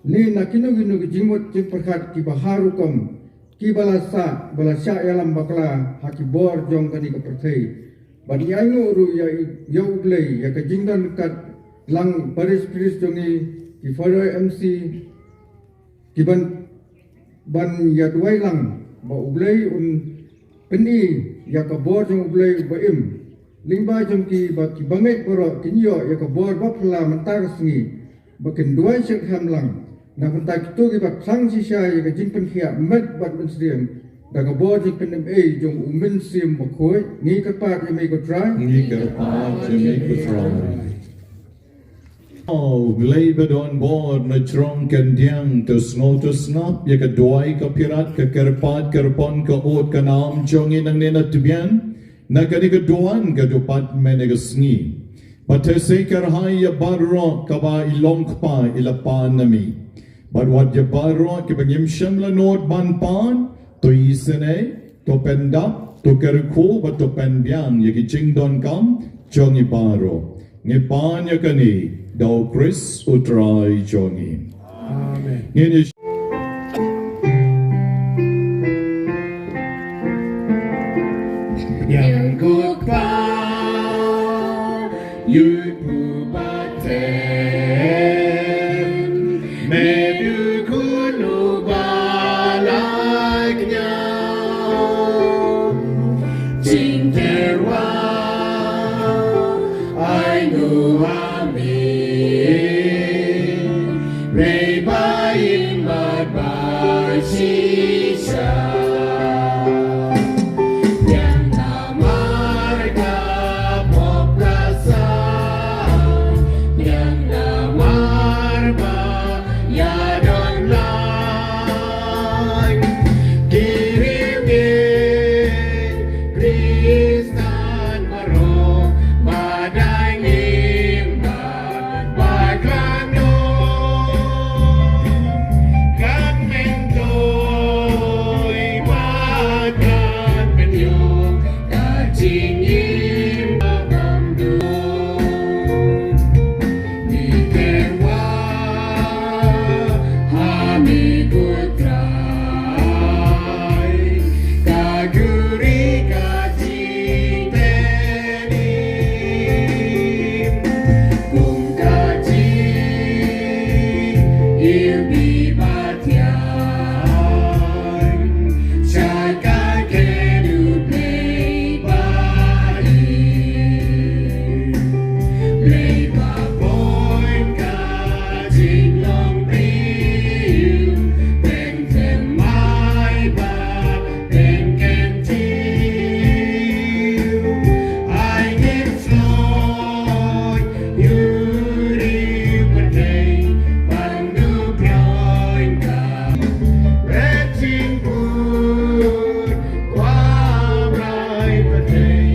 ne na kino kino ki jingmut jingpyrkhat kiba ha rukom, kiba la sah, ba la shah ïalam bakla ha ki bor jong kane ka pyrthei. Bad ngi ainguh ruh ïa, ïa U Blei ïa ka jingdon ryngkat lang parish priest jong ngi, ki Father M C, ki ban, ban ïa duwai lang ba U Blei un pyni ïa ka bor jong U Blei uba im. Lyngba jong ki ba ki bangeit baroh kin ïoh ïa ka bor ba phylla mynta ka sngi, ba kin duwai shyrkhei lang na bynta kito kiba thrang shisha ïa ka jingpynkhiah met bad mynsiem da ka bor jingpynim ei jong U Mynsiem Bakhuid. Ngi kyrpad ïa me ko Trai. Ngi kyrpad ïa me ko Trai. O Blei ba don bor na jrong khyndiat, to sngew to sngap ïa ka duwai ka pyrkhat, ka kyrpad kyrpon, ka ud ka nam jong ngi nangne na tbian, na kane ka duwan ka dupat mynne ka sngi. Bad to sei kyrhai ïa baroh kaba i long kpa i la pan na me. Bad wat ïa baroh kiba ngim shym la nud ban pan, to isynei, to pyndap, to kyrkhu bad to pynbiang ïa ki jingdonkam jong ngi baroh. Ngi pan ïa kane da U Khrist U Trai jong ngi. Amen. Ngin ïa Yang Kpa, yu pu ba tem, me du kunu ba la kñia. Jingterwa, ai nu ami, rei ba im ba He'll be bad, yeah. Shaka kenu play by ear. Play by point, cutting long bill. Bend them my back. Bend can tear. I get floyd. Yuri Patay. Bandu Ploin Ka. Reting Pur. Kwa Rai Patay.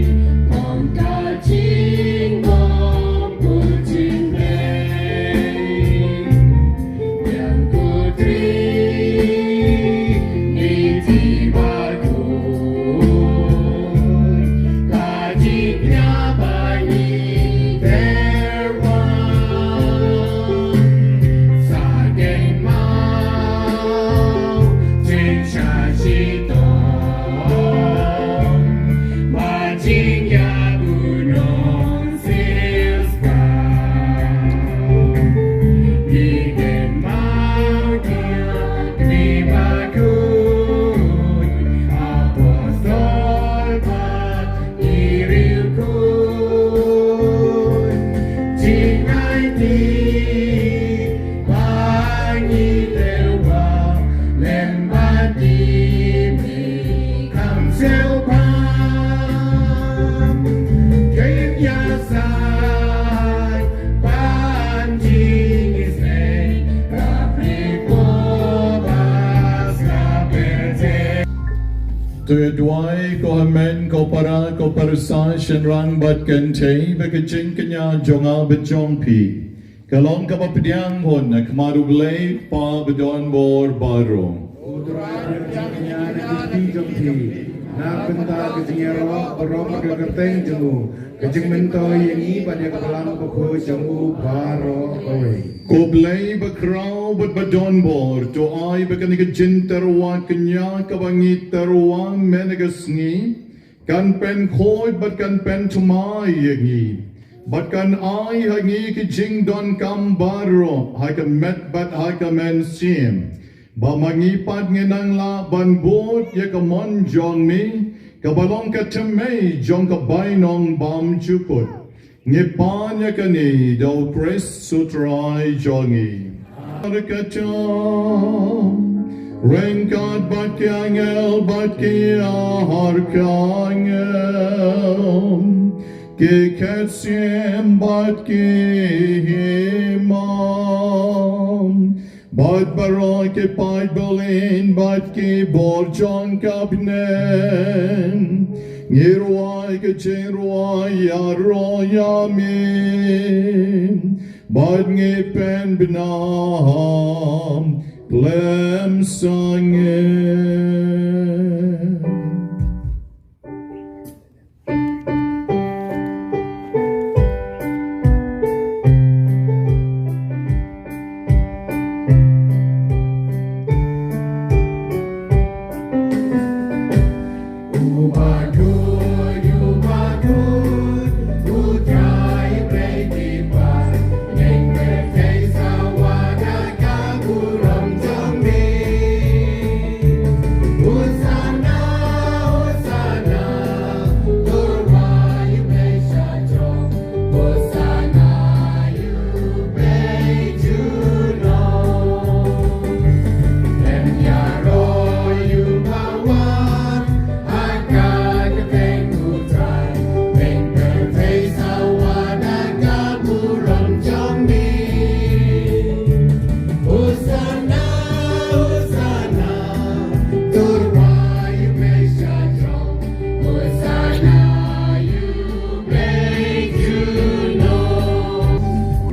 Pom Ka Ching Bom Puting Bay. To ïa duwai, ko hynmen, ko para, ko para shynrang bad kynthei, ba ka jingkñia jong nga bad jong phi ka long kaba pdiang hun ha khmat U Blei Kpa badonbor baroh. U Trai un pynkñia ïa ka jingkti jong phi na ka bynta ka jingïaroh baroh ka kyrteng jong u, ka jingmyntoi ïa ngi bad ïa ka balang bakhuid jong u baroh kawei. Ko Blei bakhraw bad badonbor, to ai ba kane ka jingtyrwa kñia kaba ngi tyrwa mynne ka sngi kan pynkhuid bad kan pynthymmai ïa ngi, bad kan ai ha ngi ki jingdonkam baroh ha ka met bad ha ka mynsiem, ba ma ngi pat ngin nang lah ban bud ïa ka mon jong me, kaba long ka thymmei jong ka bainong bymjukut. Ngi pan ïa kane da U Khrist U Trai jong ngi. Har kata, ryngkat bad ki angel bad ki archangel, ki khet syiem bad ki hima, bad baroh ki paid byllien bad ki bor jong ka bneng, ngi rwai ka jingrwai ïaroh ïa me, bad ngi pynbna khlem sangeh.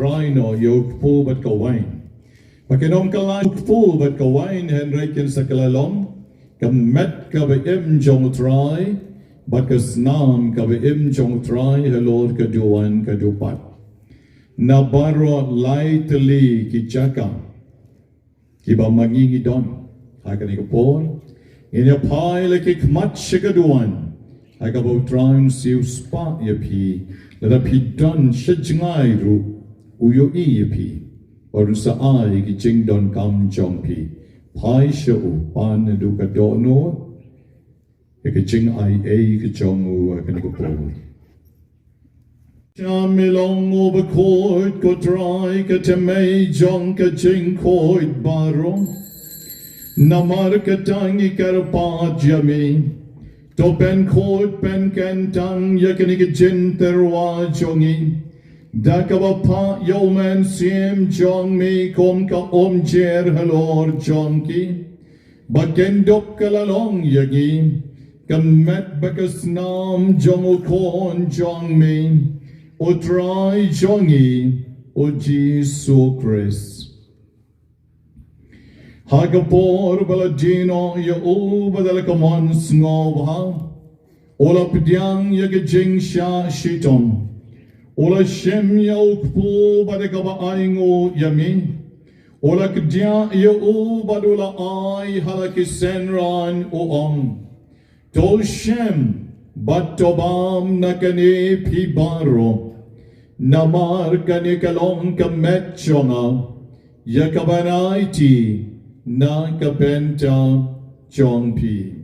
Rai noh ïa u kpu bad ka wain. Ba kin ym kylla u kpu bad ka wain, hynrei kin sa kylla long ka met kaba im jong U Trai bad ka snam kaba im jong U Trai halor ka duwan ka dupat. Na baroh lai tylli ki jaka kiba ma ngi ngi don ha kane ka por, ngin ïa phai la ki khmat sha ka duwan, ha kaba U Trai un siew spah ïa phi, lada phi don sha jngai ruh u ïohi ïa phi. Bad un sa ai ki jingdonkam jong phi. Phai sha u, pan naduh ka dohnud, ïa ka jingai ei ka jong u ha kane ka por. Shah me long u bakhuid, ko Trai, ka thymmei jong ka jingkhuid baroh. Namar kata ngi kyrpad ïa me, to pynkhuid pynkyntang ïa kane ka jingtyrwa jong ngi da kaba phah ïa u Mynsiem jong me kum ka umjer halor jong ki, ba kin dup ka la long ïa ngi ka met bad ka snam jong u Khun jong me, u Trai jong ngi, u Jisu Khrist. Ha ka por ba la die noh ïa u bad da la ka mon sngewbha, u la pdiang ïa ka jingshah shitom, u la shim ïa u kpu bad da kaba ainguh ïa me, u la kdiah ïa u bad u la ai ha la ki synran, u ong: To shem bad to bam na kane phi baroh, namar kane ka long ka met jong nga, ïa kaban aiti na ka bynta jong phi.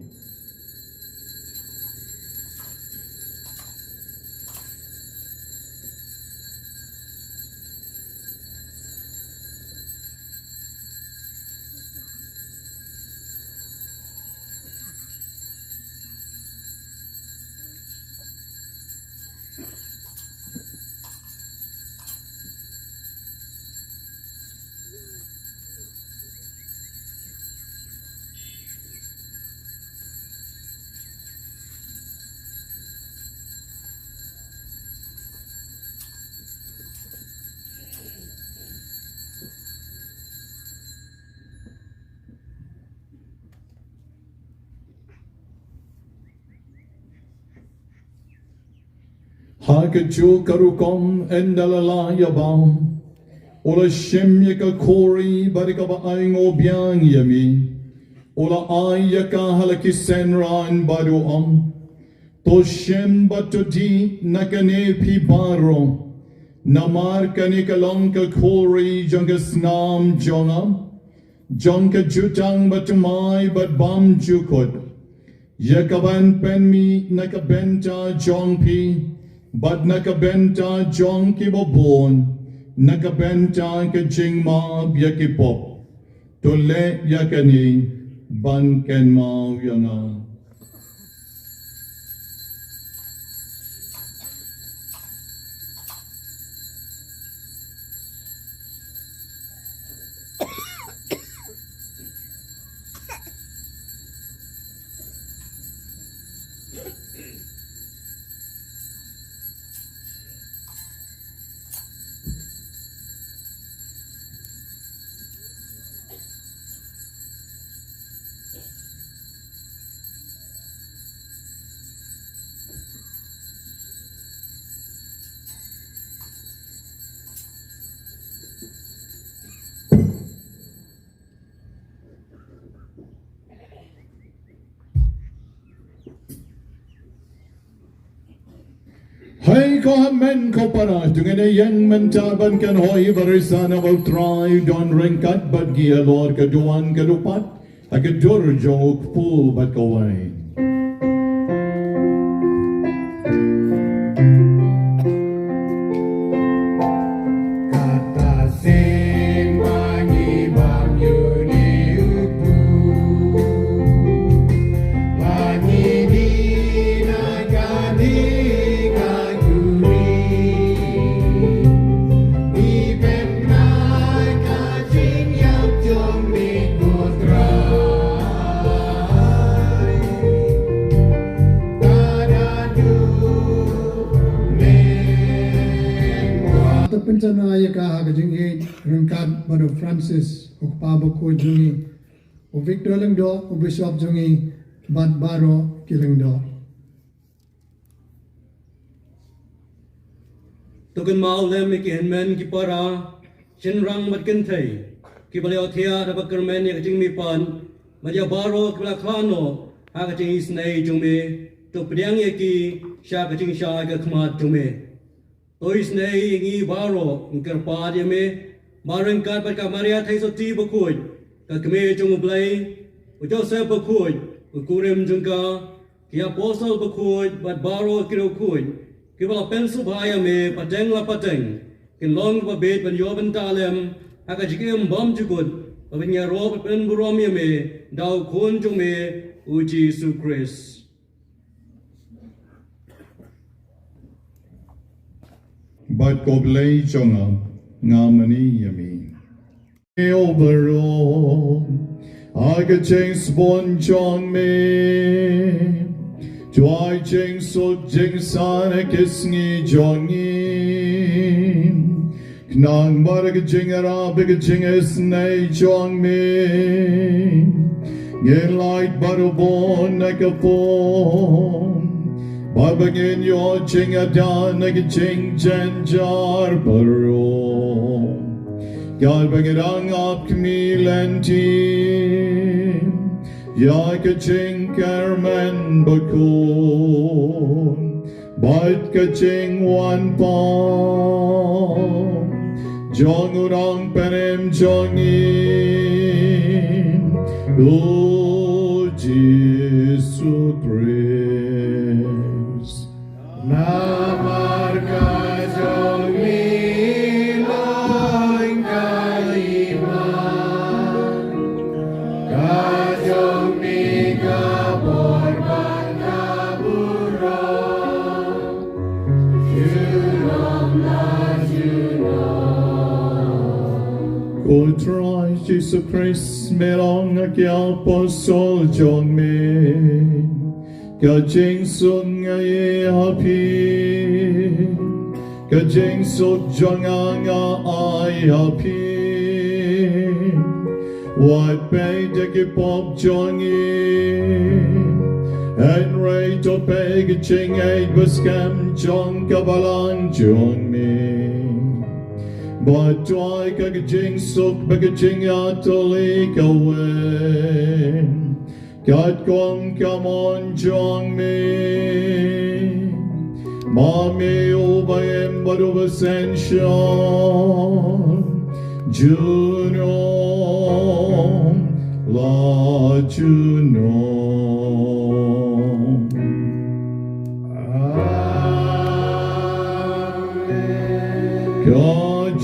Ha kajuh ka rukom, ynda la lah ïa bam, u la shim ïa ka khuri bad da kaba ainguh biang ïa me, u la ai ïa ka ha la ki synran bad u ong: To shem bad to dih na kane phi baroh, namar kane ka long ka khuri jong ka snam jong nga, jong ka jutang bathymmai bad bymjukut, ïa kaban pynmih na ka bynta jong phi bad na ka bynta jong kiba bun, na ka bynta ka jingmap ïa ki pop. To leh ïa kane ban kynmaw ïa nga. Hei ko hynmen ko para, to ngin ïeng mynta ban kynhoi bad risa namar u Trai u don ryngkat bad ngi halor ka duwan ka dupat ha ka dur jong u kpu bad ka waiñ. Kata sien ba ngi bam ïa une u kpu, ba ngi dih na kane ka khuri, ngi pynmih ka jingïap jong me ko Trai. Ka da duh mynta. To pynshai ïa ka ha ka jingïeit ryngkat bad u Francis, u kpa bakhuid jong ngi, u Victor Lyngdoh, u Bishop jong ngi, bad baroh ki lyngdoh. To kynmaw lem ïa ki hynmen ki para, shynrang bad kynthei, kiba la ïohthiah da kaba kyrmen ïa ka jingmihpat, bad ïa baroh kiba la khlad noh ha ka jingisynei jong me, to pdiang ïa ki sha ka jingshai ka khmat jong me. To isynei ïa ngi baroh, ngi kyrpad ïa me, Ba ryngkat bad ka Maria Theisotti bakhuid, ka Kmie jong U Blei, u Joseph bakhuid, u kurim jong ka, ki apostol bakhuid bad baroh ki riewkhuid kiba la pynsngewbha ïa me pateng la pateng, kin long ba bit ban ïoh bynta lem ha ka jingim bymjukut, ba ban ïaroh bad pynburom ïa me da U Khun jong me, u Jisu Khrist. Bad ko Blei jong nga, nga mane ïa me. Ïa baroh, ha ka jingsbun jong me, to ai jingsuk jingsaiñ ha ki sngi jong ngi. Khnang ba da ka jingïarap bad ka jingisynei jong me, ngin lait bad u bun na ka pop, bad ba ngin ïoh jingïada na ka jingjynjar baroh. Katba ngi dang ap khmih lynti ïa ka jingkyrmen bakhuid bad ka jingwan pat jong u Nongpynim jong ngi, u Jisu Khrist. Namar ka jong me long ka hima, ka jong me ka bor bad ka burom, junom la junom. Ko Trai Jisu Khrist, me la ong ha ki apostol jong me, ka jingsuk nga ai ha phi, ka jingsuk jong nga nga ai ha phi. Wat peit ïa ki pop jong ngi, hynrei to peit ïa ka jingngeit baskhem jong ka balang jong me. Bad to ai ka jingsuk bad ka jingïatylli kawei, katkum ka mon jong me. Ma me uba im bad uba synshar, junom la junom. Amen. Ka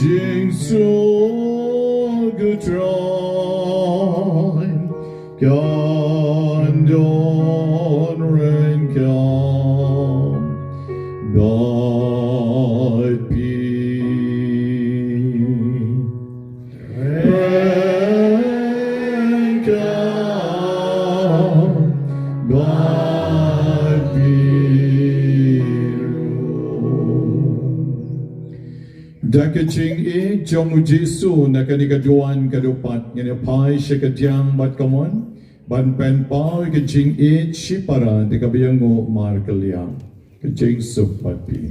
jingsuk U Trai kan don ryngkat bad phi. Ryngkat bad phi ruh. Da ka jingïeit jong U Jisu na kane ka duwan ka dewpat, ngin ïa phai sha ka diang bad ka mon ban pynpaw ïa ka jingïeit shipara da kaba ïanguh markylliang. Ka jingsuk bad phi.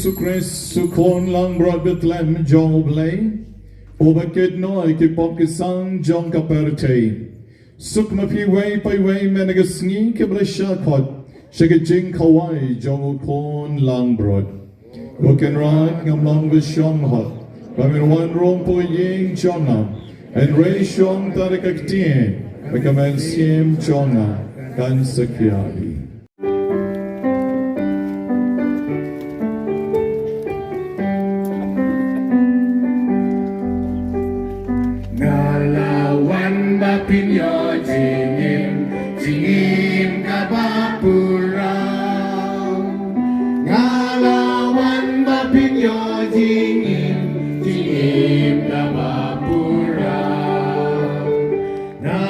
Jisu Khrist, U Khun langbrot Bethlehem jong U Blei, uba kit noh ïa ki pop ki sang jong ka pyrthei. Suk ma phi iwei pa iwei mynne ka sngi kiba la shah khot sha ka jingkhawai jong U Khun langbrot. Ko Kynrad, ngam long ba shong hok ba men wan rung hapoh ïing jong nga, hynrei shong tang da ka ktien, ba ka mynsiem jong nga kan sa khia hi. Jingim, jingim kaba pura. Nga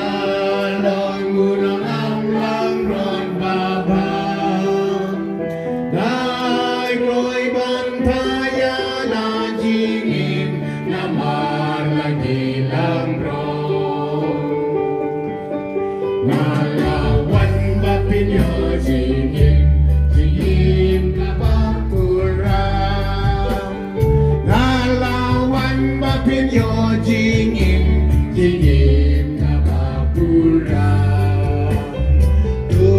long u nongam langbrot babha. Nga kloi ban thaw ïa la jingim namar la ki langbrot. Nga la wan ba pynïoh jingim, jingim kaba pura. Nga la wan ba pynïoh jingim, jingim kaba pura. To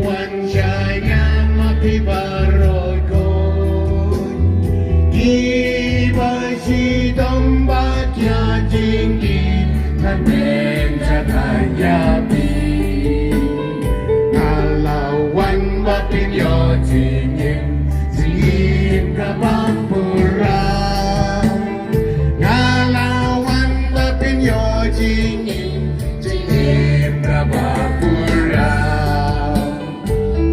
wan shai nga ma phi baroh ko. Kiba shitom bad ïa jingim ngan pynshai ïa phi. Nga la wan ba pynïoh jingim, jingim kaba pura. Nga la wan ba pynïoh jingim, jingim kaba pura.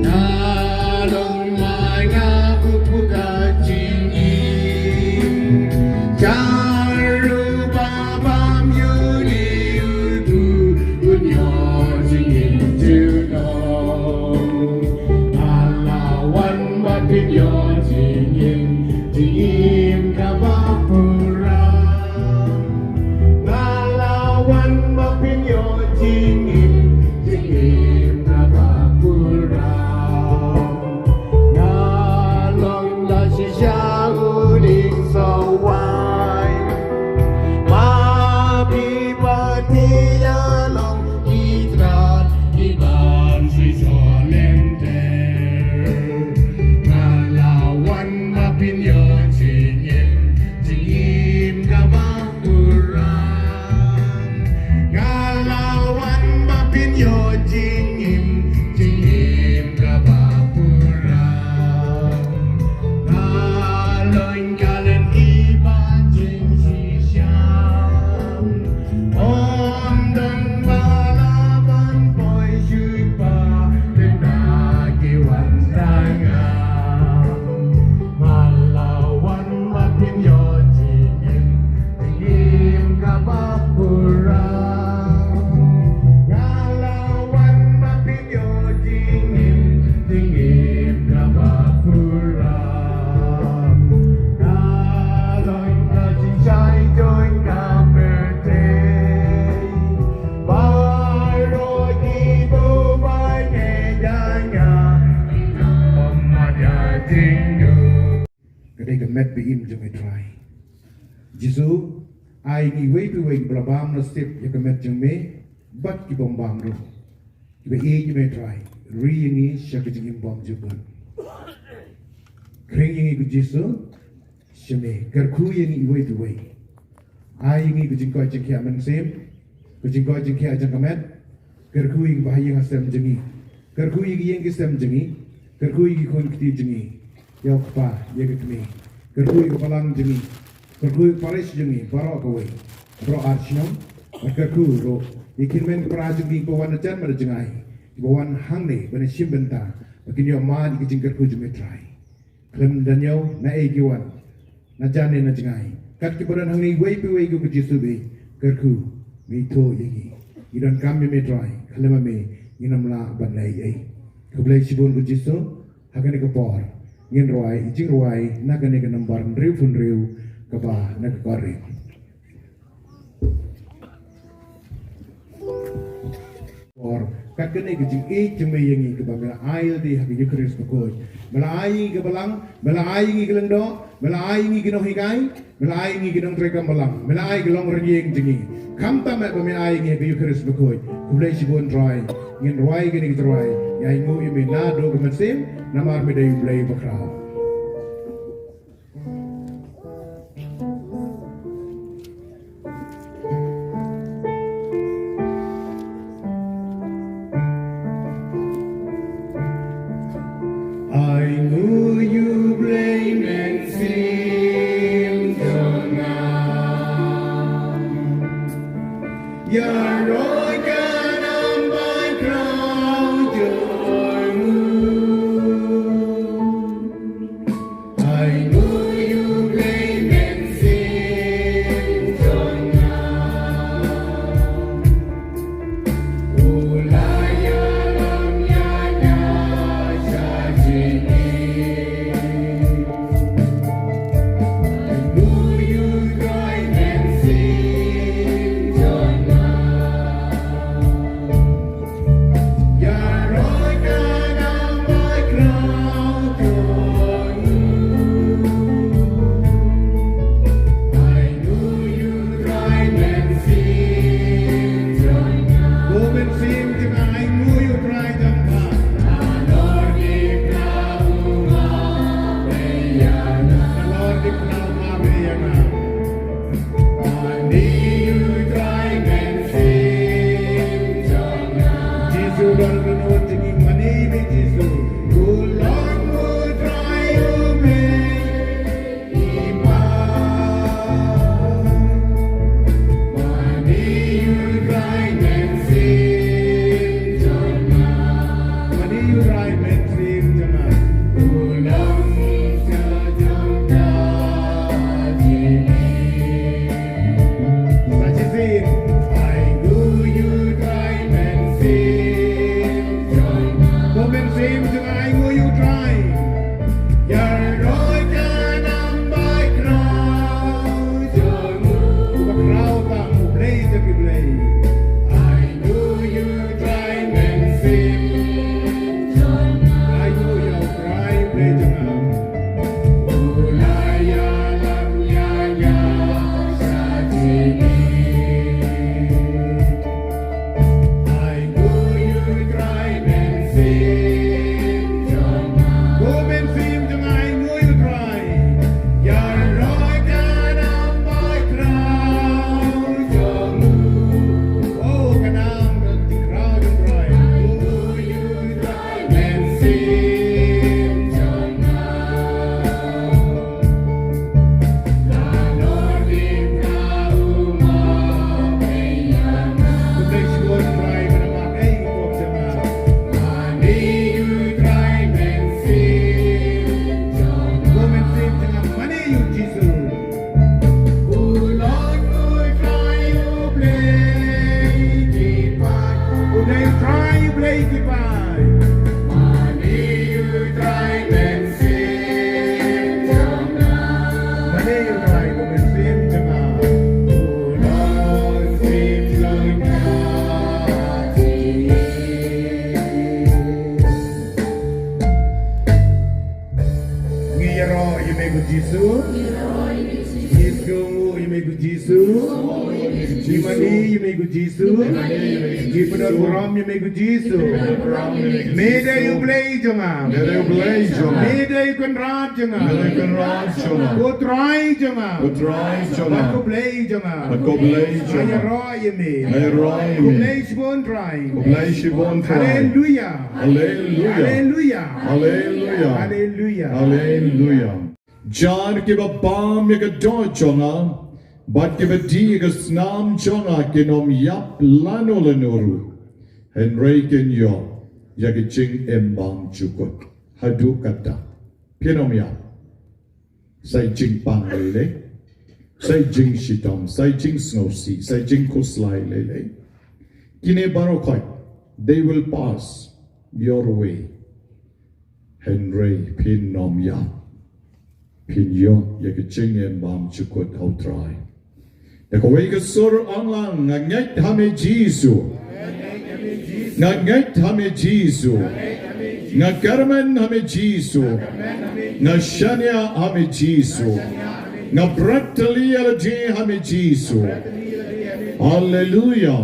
Nga long mai nga u pyrkhat jingim. Jar u ba bam ïa u ni u tu u ñiah jingim junom. Nga la wan ba pynïoh jingim, jingim kaba pura. Nga la wan ba pynïoh jingim, jingim kaba pura. Nga long la shisha u dieng sawai. Ma phi bad ïa long ki tnat kiban shisha lynter. Nga la wan ba pynïoh jingim, jingim kaba pura. Nga la wan ba pynïoh jingim, jingim kaba pura. Nga long ka lynti ba jingshisha. Ym don ba lah ban poi shuh ba pynda ki wan da nga. Nga la wan ba pynïoh jingim, jingim kaba pura. Nga la wan ba pynïoh jingim, jingim kaba pura. Nga long ka jingshai jong ka pyrthei. Baroh kiba ïeit ïa nga, ym mad ïa jingdum. Ka dei ka met ba im jong me Trai. Jisu, ai ngi iwei pa iwei kiba la bam la sip ïa ka met jong me, bad kibym bam ruh. Kiba ïeit ïa me Trai, ri ïa ngi sha ka jingim bymjukut. Khring ïa ngi ko Jisu, sha me, kyrkhu ïa ngi iwei pa iwei. Ai ïa ngi ka jingkoit jingkhiah mynsiem, ka jingkoit jingkhiah jong ka met, kyrkhu ïa kiba ha ïing ha sem jong ngi, kyrkhu ïa ki ïing ki sem jong ngi, kyrkhu ïa ki khun kti jong ngi, ïa u kpa, ïa ka kmie, kyrkhu ïa ka balang jong ngi, kyrkhu ïa ka parish jong ngi baroh kawei, baroh ar shnong, bad kyrkhu ruh ïa ki hynmen ki para jong ngi kiba wan na jan bad na jngai, kiba wan hangne ban shim bynta, ba kin ïoh mad ïa ka jingkyrkhu jong me Trai. Khlem da ñiew na ei ki wan, na jan ne na jngai. Kat kiba don hangne iwei pa iwei ko Jisu, ba kyrkhu, me ithuh ïa ngi. Ngi donkam ïa me Trai, khlem ïa me ngin ym lah ban leh ei ei. Khublei shibun ko Jisu, ha kane ka por ngin rwai i jingrwai na kane ka nambar hynriew phew hynriew kaba na ka kyrteng. Por, kat kane ka jingïeit jong me ïa ngi kaba me la ai lade ha ka Eukharist bakhuid. Me la ai ïa ngi ka balang, me la ai ïa ngi ka lyngdoh, me la ai ïa ngi ki nonghikai, me la ai ïa ngi ki nongtrei kam balang, me la ai ka longrynïeng jong ngi. Khamtam eh ba me ai ïa ngi ha ka Eukharist bakhuid. Khublei shibun Trai, ngin rwai kane ka jingrwai, ïa ngi nguh ïa me naduh ka mynsiem, namar me dei U Blei bakhraw. Ai nguh ïa U Blei mynsiem jong nga. Ïaroh ka nam bakhraw jong u. Ai nguh ïa U Blei Ïa me ko Jisu. Ngi sngewnguh ïa me ko Jisu. Ngi mane ïa me ko Jisu. Ngi pyndonkam ïa me ko Jisu. Me dei U Blei jong nga. Me dei U Blei jong nga. Me dei U Kynrad jong nga. Me dei U Kynrad jong nga. Ko Trai jong nga. Ko Trai jong nga. Bad ko Blei jong nga. Bad ko Blei jong nga. Nga ïaroh ïa me. Nga ïaroh ïa me. Ko Blei shibun Trai. Ko Blei shibun Trai. Haleluia. Haleluia. Haleluia. Haleluia. Haleluia. Haleluia. Jar kiba bam ïa ka doh jong nga bad kiba dih ïa ka snam jong nga kin ym ïap lano lano ruh. Hynrei kin ïoh ïa ka jingim bymjukut. Haduh katta phin ym ïap. Sa i jingpang lei lei, sa i jingshitom, sa i jingsngewsih, sa i jingkhuslai lei lei. Kine baroh khoit, they will pass your way. Hynrei phin ym ïap. Phin ïoh ïa ka jingim bymjukut ha U Trai. Da kawei ka sur ong lang, nga ngeit ha me Jisu. Nga ngeit ha me Jisu. Nga kyrmen ha me Jisu. Nga shaniah ha me Jisu. Nga bret tylli ïa lade ha me Jisu. Haleluia.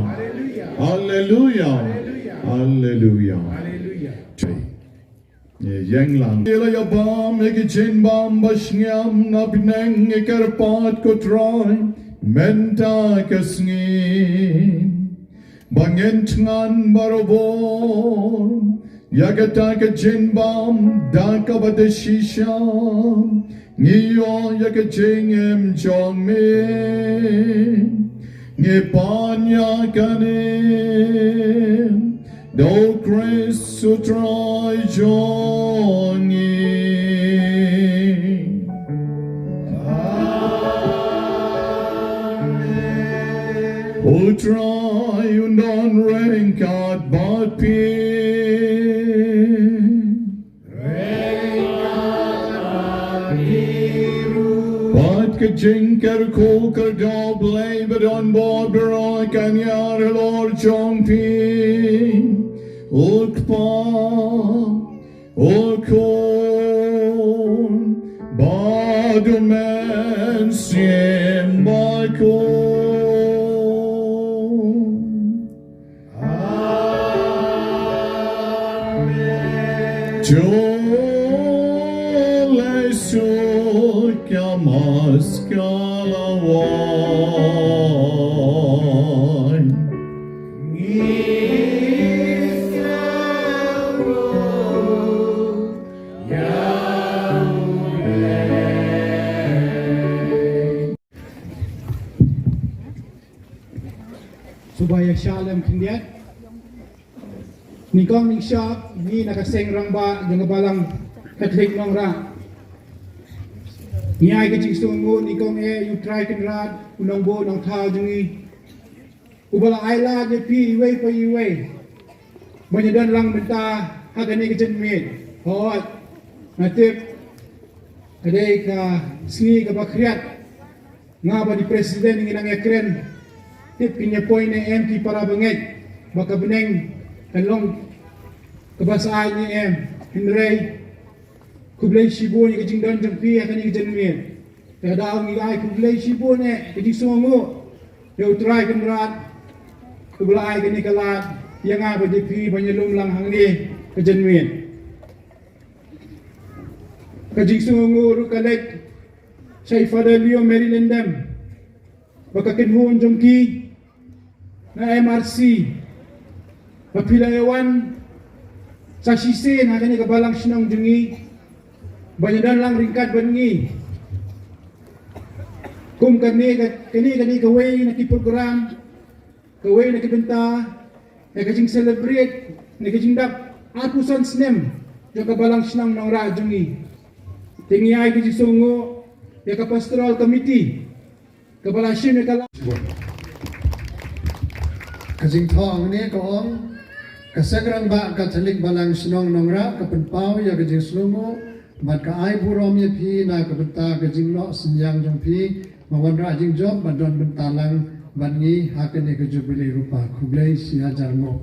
Haleluia. Haleluia. Ïeng lang. Ïa la ïa bam ïa ki jingbam ba shngiam na bneng, ïa kyrpad ko Trai mynta ka sngi ba ngin thngan barabor ïa kata ka jingbam da kaba da shisha ngi ïoh ïa ka jingim jong me. Ngi pan ïa kane da U Khrist U Trai jong ngi. Amen. U Trai un don ryngkat bad phi. Bad ka jingkyrkhu kyrdoh Blei ba don bor baroh kan ïar halor jong phi, U Kpa, U Khun bad U Mynsiem Bakhuid. Amen. To lei suk ïa maskala wai. Ngi sngewthuh ïa U Blei. Suba ïa shalem khyndiat. Nyngkong nyngshop ngi na ka seng rangbah jong ka Balang Katholik Nongrah, ngi ai ka jingsngewnguh nyngkong eh ïa U Trai Kynrad, U Nongbuh Nongthaw jong ngi, uba la ai lad ïa phi iwei pa iwei ban ïadon lang mynta ha kane ka janmiet. Hooid, nga tip ka dei ka sngi kaba khriat. Nga bad i president ngi nang ïakren, tip kin ïa poi ne em ki para bangeit ba ka bneng kan long kaba syaid ne em. Hynrei khublei shibun ïa ka jingdon jong phi ha kane ka janmiet. Te da ngi ai khublei shibun eh ka jingsngewnguh ïa U Trai Kynrad uba la ai kane ka lad ïa nga bad ïa phi ban ïalum lang hangne ka janmiet. Ka jingsngewnguh ruh ka leit sha i Father Leo Mary Lyndem bad ka kynhun jong ki na M R C ba phi la ïa wan sa shisien ha kane ka balang shnong jong ngi ban ïadon lang ryngkat bad ngi. Kum kane ka, kane, kane kawei na ki program, kawei na ki bynta ïa ka jing celebrate ne ka jingdap arphew san snem jong ka balang shnong Nongrah jong ngi. Te ngi ai ka jingsngewnguh ïa ka pastoral committee kaba la shim ïa ka la. Ka jingthoh hangne ka ong, ka Seng Rangbah Katholik Balang Shnong Nongrah ka pynpaw ïa ka jingsngewnguh bad ka ai burom ïa phi na ka bynta ka jingnoh synñiang jong phi ba wanrah jingjop bad don bynta lang bad ngi ha kane ka Jubili Rupa. Khublei shi hajar nguh.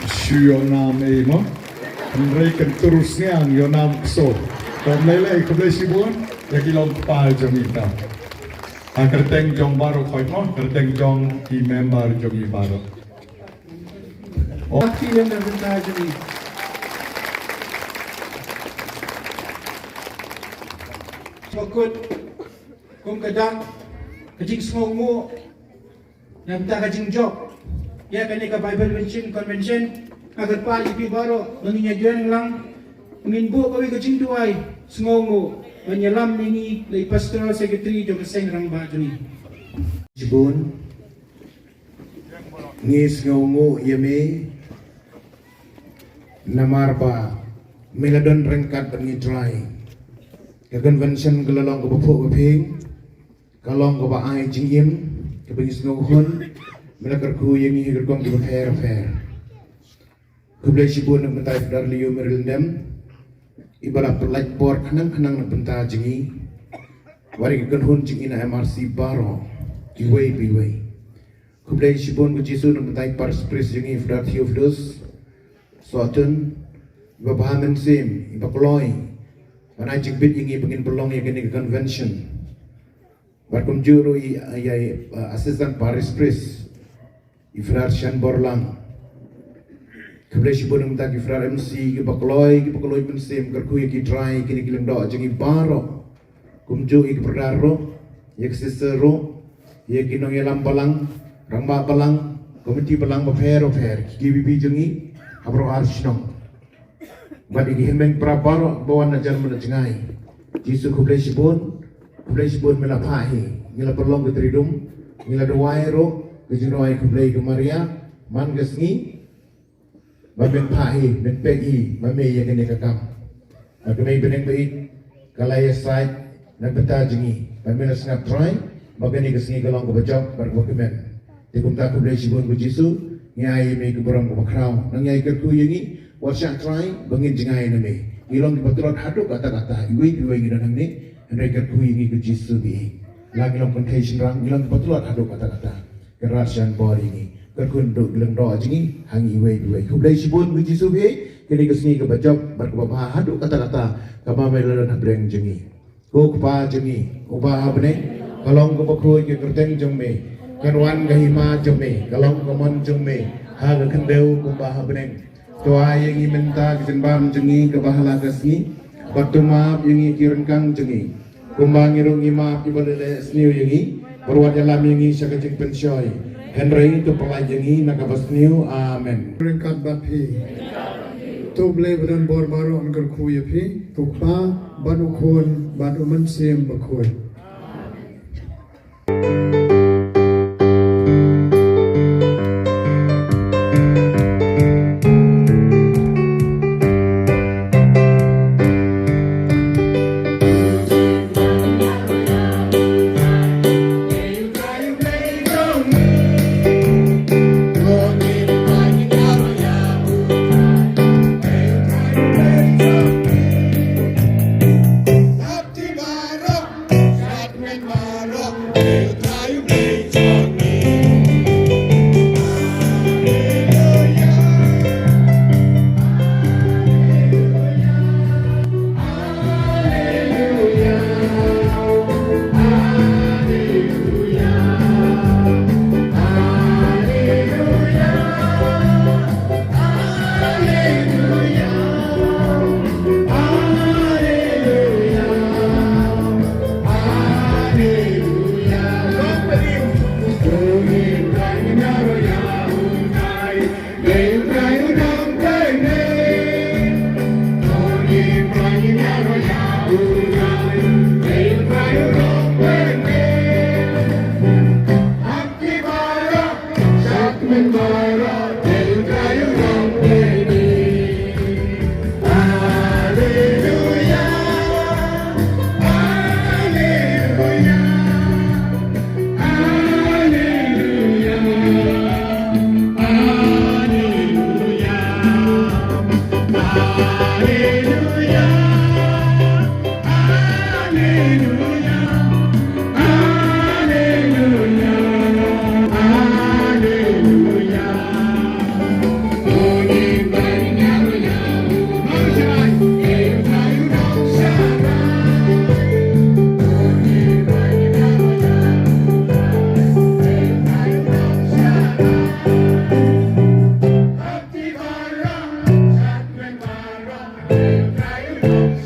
Shu ïoh nam ei mo. Hynrei kan tur sniang ïoh nam kso. Kam lei lei, khublei shibun ïa ki long kpa jong ngi ta. Ha kyrteng jong baroh khoit mo, kyrteng jong ki member jong ngi baroh. Party na bynta jong ngi. Ba kut kum ka dak ka jingsngewnguh na bynta ka jingjop ïa kane ka Bible Convention. Convention, nga kyrpad ïa phi baroh ba ngin ïa join lang, ngin buh kawei ka jingduwai sngewnguh ban ïalam ïa ngi da i Pastoral Secretary jong ka seng rangbah jong ngi. Shibun, ngi sngewnguh ïa me namar ba me la don ryngkat bad ngi Trai. Ka convention ka la long kaba phuh ba phi, ka long kaba ai jingim, kaba ngi sngewnguh. Me la kyrkhu ïa ngi ha ki rukom kiba pher pher. Khublei shibun na ka bynta i Fdar Leo Myril Dem, iba la pyllait bor khnang khnang na ka bynta jong ngi. Wat ïa ki kynhun jong ngi na M R C baroh, iwei pa iwei. Khublei shibun ko Jisu na ka bynta i Parish Priest jong ngi Fdar Theophilus Sohtun, iba bha mynsiem, iba kloi ban ai jingbit ïa ngi ba ngin pynlong ïa kane ka convention. Bad kumjuh ruh ïa, ïa, ïa, uh, Assistant Parish Priest, i Fdar Shanborlang. Khublei shibun na ka bynta ki Fdar M C, kiba kloi, kiba kloi mynsiem, kyrkhu ïa ki Trai, kine ki lyngdoh jong ngi baroh. Kumjuh ïa ki Fdar ruh, ïa ki Sister ruh, ïa ki nongïalam balang, rangbah balang, komiti balang bapher bapher, ki K B B jong ngi ha baroh ar shnong. Bad ïa ki hynmen para baroh ba wan na jan mynta jngai. Jisu khublei shibun, khublei shibun me la phah hi. Ngi la pynlong ka tridum, ngi la duwai ruh ka jingduwai khublei ka Maria man ka sngi. Ba men phah hi, men peit hi, ba me ïa kane ka kam. Ba ka mei bneng ba ïeit ka la ïasaid na bynta jong ngi. Ba men la sngap Trai ba kane ka sngi ka long kaba jop bad kaba kmen. Te kumta khublei shibun ko Jisu, ngi ai ïa me ka burom kaba khraw. Nang ïai kyrkhu ïa ngi, wat shah Trai ba ngin jngai na me. Ngi long kiba tlot haduh katta katta, iwei pa iwei ngi don hangne, hynrei kyrkhu ïa ngi ko Jisu ba ïeit. La ngi long kynthei shynrang, ngi long kiba tlot haduh katta katta. Kynrad shan bor ïa ngi, kyrkhu naduh ki lyngdoh jong ngi ha ngi iwei pa iwei. Khublei shibun ko Jisu ba ïeit, kane ka sngi kaba jop bad kaba bha haduh katta katta kaba me la don hapdeng jong ngi. Ko Kpa jong ngi uba ha bneng, ka long kaba khuid ka kyrteng jong me. Kan wan ka hima jong me, ka long ka mon jong me ha ka khyndew kumba ha bneng. To ai ïa ngi mynta ka jingbam jong ngi kaba ha la ka sngi, bad to map ïa ngi ki ryngkang jong ngi, kumba ngi ruh ngi map ïa kiba leh leh sniew ïa ngi, bad wat ïalam ïa ngi sha ka jingpynshoi, hynrei to pyllait ïa ngi na kaba sniew. Amen. Ryngkat bad phi. To Blei ba don bor baroh un kyrkhu ïa phi, u Kpa bad u Khun bad u Mynsiem Bakhuid.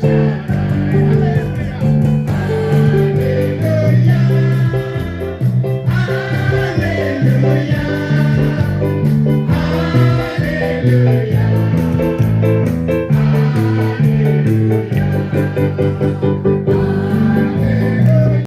Sha